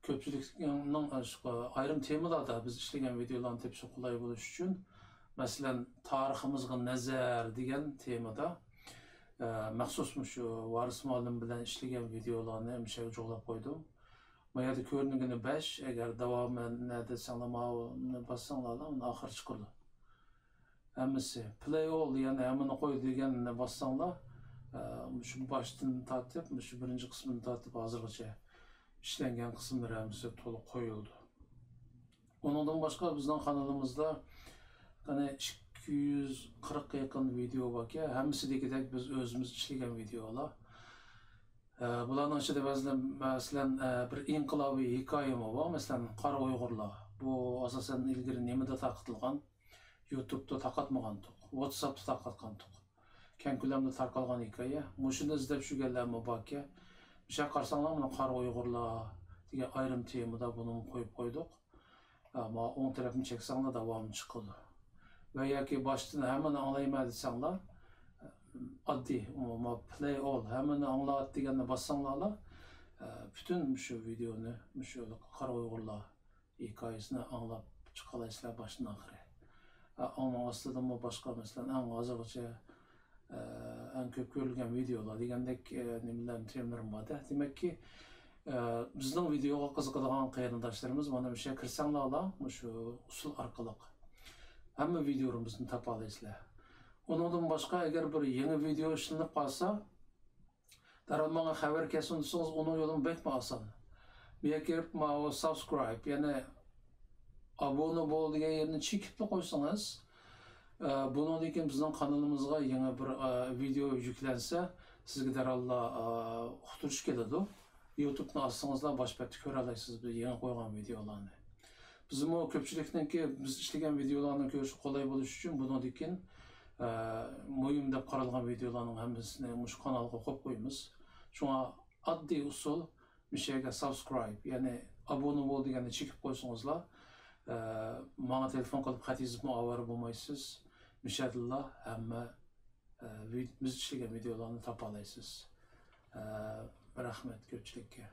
كۆپچىلىكنىڭ ئايرىم تېمىلاردا بىز ئىشلىگەن ۋىدېئولارنى تېپىشى قولاي بولۇش ئۈچۈن، مەسىلەن، تارىخىمىزغا نەزەر دېگەن تېمىدا، ئە، مەخسۇس مۇشۇ ۋارىس مۇئەللىم بىلەن ئىشلىگەن ۋىدېئولارنى مۇشۇ يەرگە جۇغلاپ قويدۇم. ما يەردە كۆرۈنگىنى بەش، ئەگەر داۋامى نەدە دېسەڭلار، ماۋۇنى باسساڭلار، ئۇنى ئاخىرى چىقىدۇ. ھەممىسى. Play all، يەنى ھەممىنى قوي دېگەننى باسساڭلار، ئە، مۇشۇ باشتىن تارتىپ، مۇشۇ بىرىنچى قىسمىدىن تارتىپ ھازىرغىچە ئىشلەنگەن قىسىملىرى ھەممىسى تولۇق قويۇلىدۇ. ئۇنىڭدىن باشقا بىزنىڭ قانىلىمىزدا قېنى ئىككى يۈز قىرىققا يېقىن ۋىدېئو باركەن، ھەممىسى دېگۈدەك بىز ئۆزىمىز ئىشلىگەن ۋىدېئولار. ئە، بۇلارنىڭ ئىچىدە بەزىلەر، مەسىلەن، ئە، بىر ئىنقىلابىي ھېكايىمۇ بار، مەسىلەن، قارا ئۇيغۇرلار. بۇ ئاساسەن ئىلگىرى نېمىدە تارقىتىلغان؟ يۇتۇبتا تارقاتمىغانتۇق، ۋاتساپتا تارقاتقانتۇق. كەڭ كۆلەمدە تارقالغان ھېكايە. مۇشۇنى ئىزدەپ يۈرگەنلەرمۇ باركەن. مۇشۇ يەرگە قارىساڭلار، مانا قارا ئۇيغۇرلار دېگەن ئايرىم تېمىدا بۇنىمۇ قويۇپ قويدۇق. ئە، ما ئوڭ تەرەپنى چەكسەڭلار داۋامى چىقىدۇ. ۋە ياكى باشتىن ھەممىنى ئاڭلايمەن دېسەڭلار، ئاددىي، ما play all، ھەممىنى ئاڭلات دېگەننى باسساڭلارلا، ئە، پۈتۈن مۇشۇ ۋىدېئونى، مۇشۇ قارا ئۇيغۇرلار ھېكايىسىنى ئاڭلاپ چىقالايسىلەر باشتىن ئاخىرى. ئە، ئۇنىڭ ئاستىدىمۇ باشقا، مەسىلەن، ئەڭ ھازىرغىچە، ئە، ئەڭ كۆپ كۆرۈلگەن ۋىدېئولار دېگەندەك، ئە، نېمىلەر، تېمىلىرىم بار-دە. دېمەككى، ئە، بىزنىڭ ۋىدېئوغا قىزىقىدىغان قېرىنداشلىرىمىز مانا مۇشۇ يەرگە كىرسەڭلارلا، مۇشۇ ئۇسۇل ئارقىلىق ھەممە ۋىدېئولىرىمىزنى تاپالايسىلەر. ئۇنىڭدىن باشقا، ئەگەر بىر يېڭى ۋىدېئو ئىشلىنىپ قالسا، دەرھال ماڭا خەۋەر كەلسۇن دېسىڭىز، ئۇنىڭ يولىمۇ بەكمۇ ئاسان. بۇ يەرگە كىرىپ، ماۋۇ subscribe، يەنى ئابۇنە بول دېگەن يەرنى چېكىپلا قويسىڭىز، ئە، بۇنىڭدىن كېيىن بىزنىڭ قانىلىمىزغا يېڭى بىر، ئە، ۋىدېئو يۈكلەنسە، سىزگە دەرھاللا، ئە، ئۇقتۇرۇش كېلىدۇ. يۇتۇبنى ئاچسىڭىزلا باش بەتتە كۆرەلەيسىز بىز يېڭى قويغان ۋىدېئولارنى. بىزمۇ كۆپچىلىكنىڭكى بىز ئىشلىگەن ۋىدېئولارنى كۆرۈشى قولاي بولۇش ئۈچۈن بۇنىڭدىن كېيىن، ئە، مۇھىم دەپ قارالغان ۋىدېئولارنىڭ ھەممىسىنى مۇشۇ قانالغا قويۇپ قويىمىز. شۇڭا ئاددىي ئۇسۇل، مۇشۇ يەرگە subscribe، يەنى ئابۇنە بول دېگەننى چېكىپ قويسىڭىزلا، ئە، ماڭا تېلېفون قىلىپ خەت يېزىپمۇ ئاۋارە بولمايسىز. مۇشۇ يەردىلا ھەممە، ئە، ۋىد-، بىز ئىشلىگەن ۋىدېئولارنى تاپالايسىز. ئە، رەھمەت كۆپچىلىككە.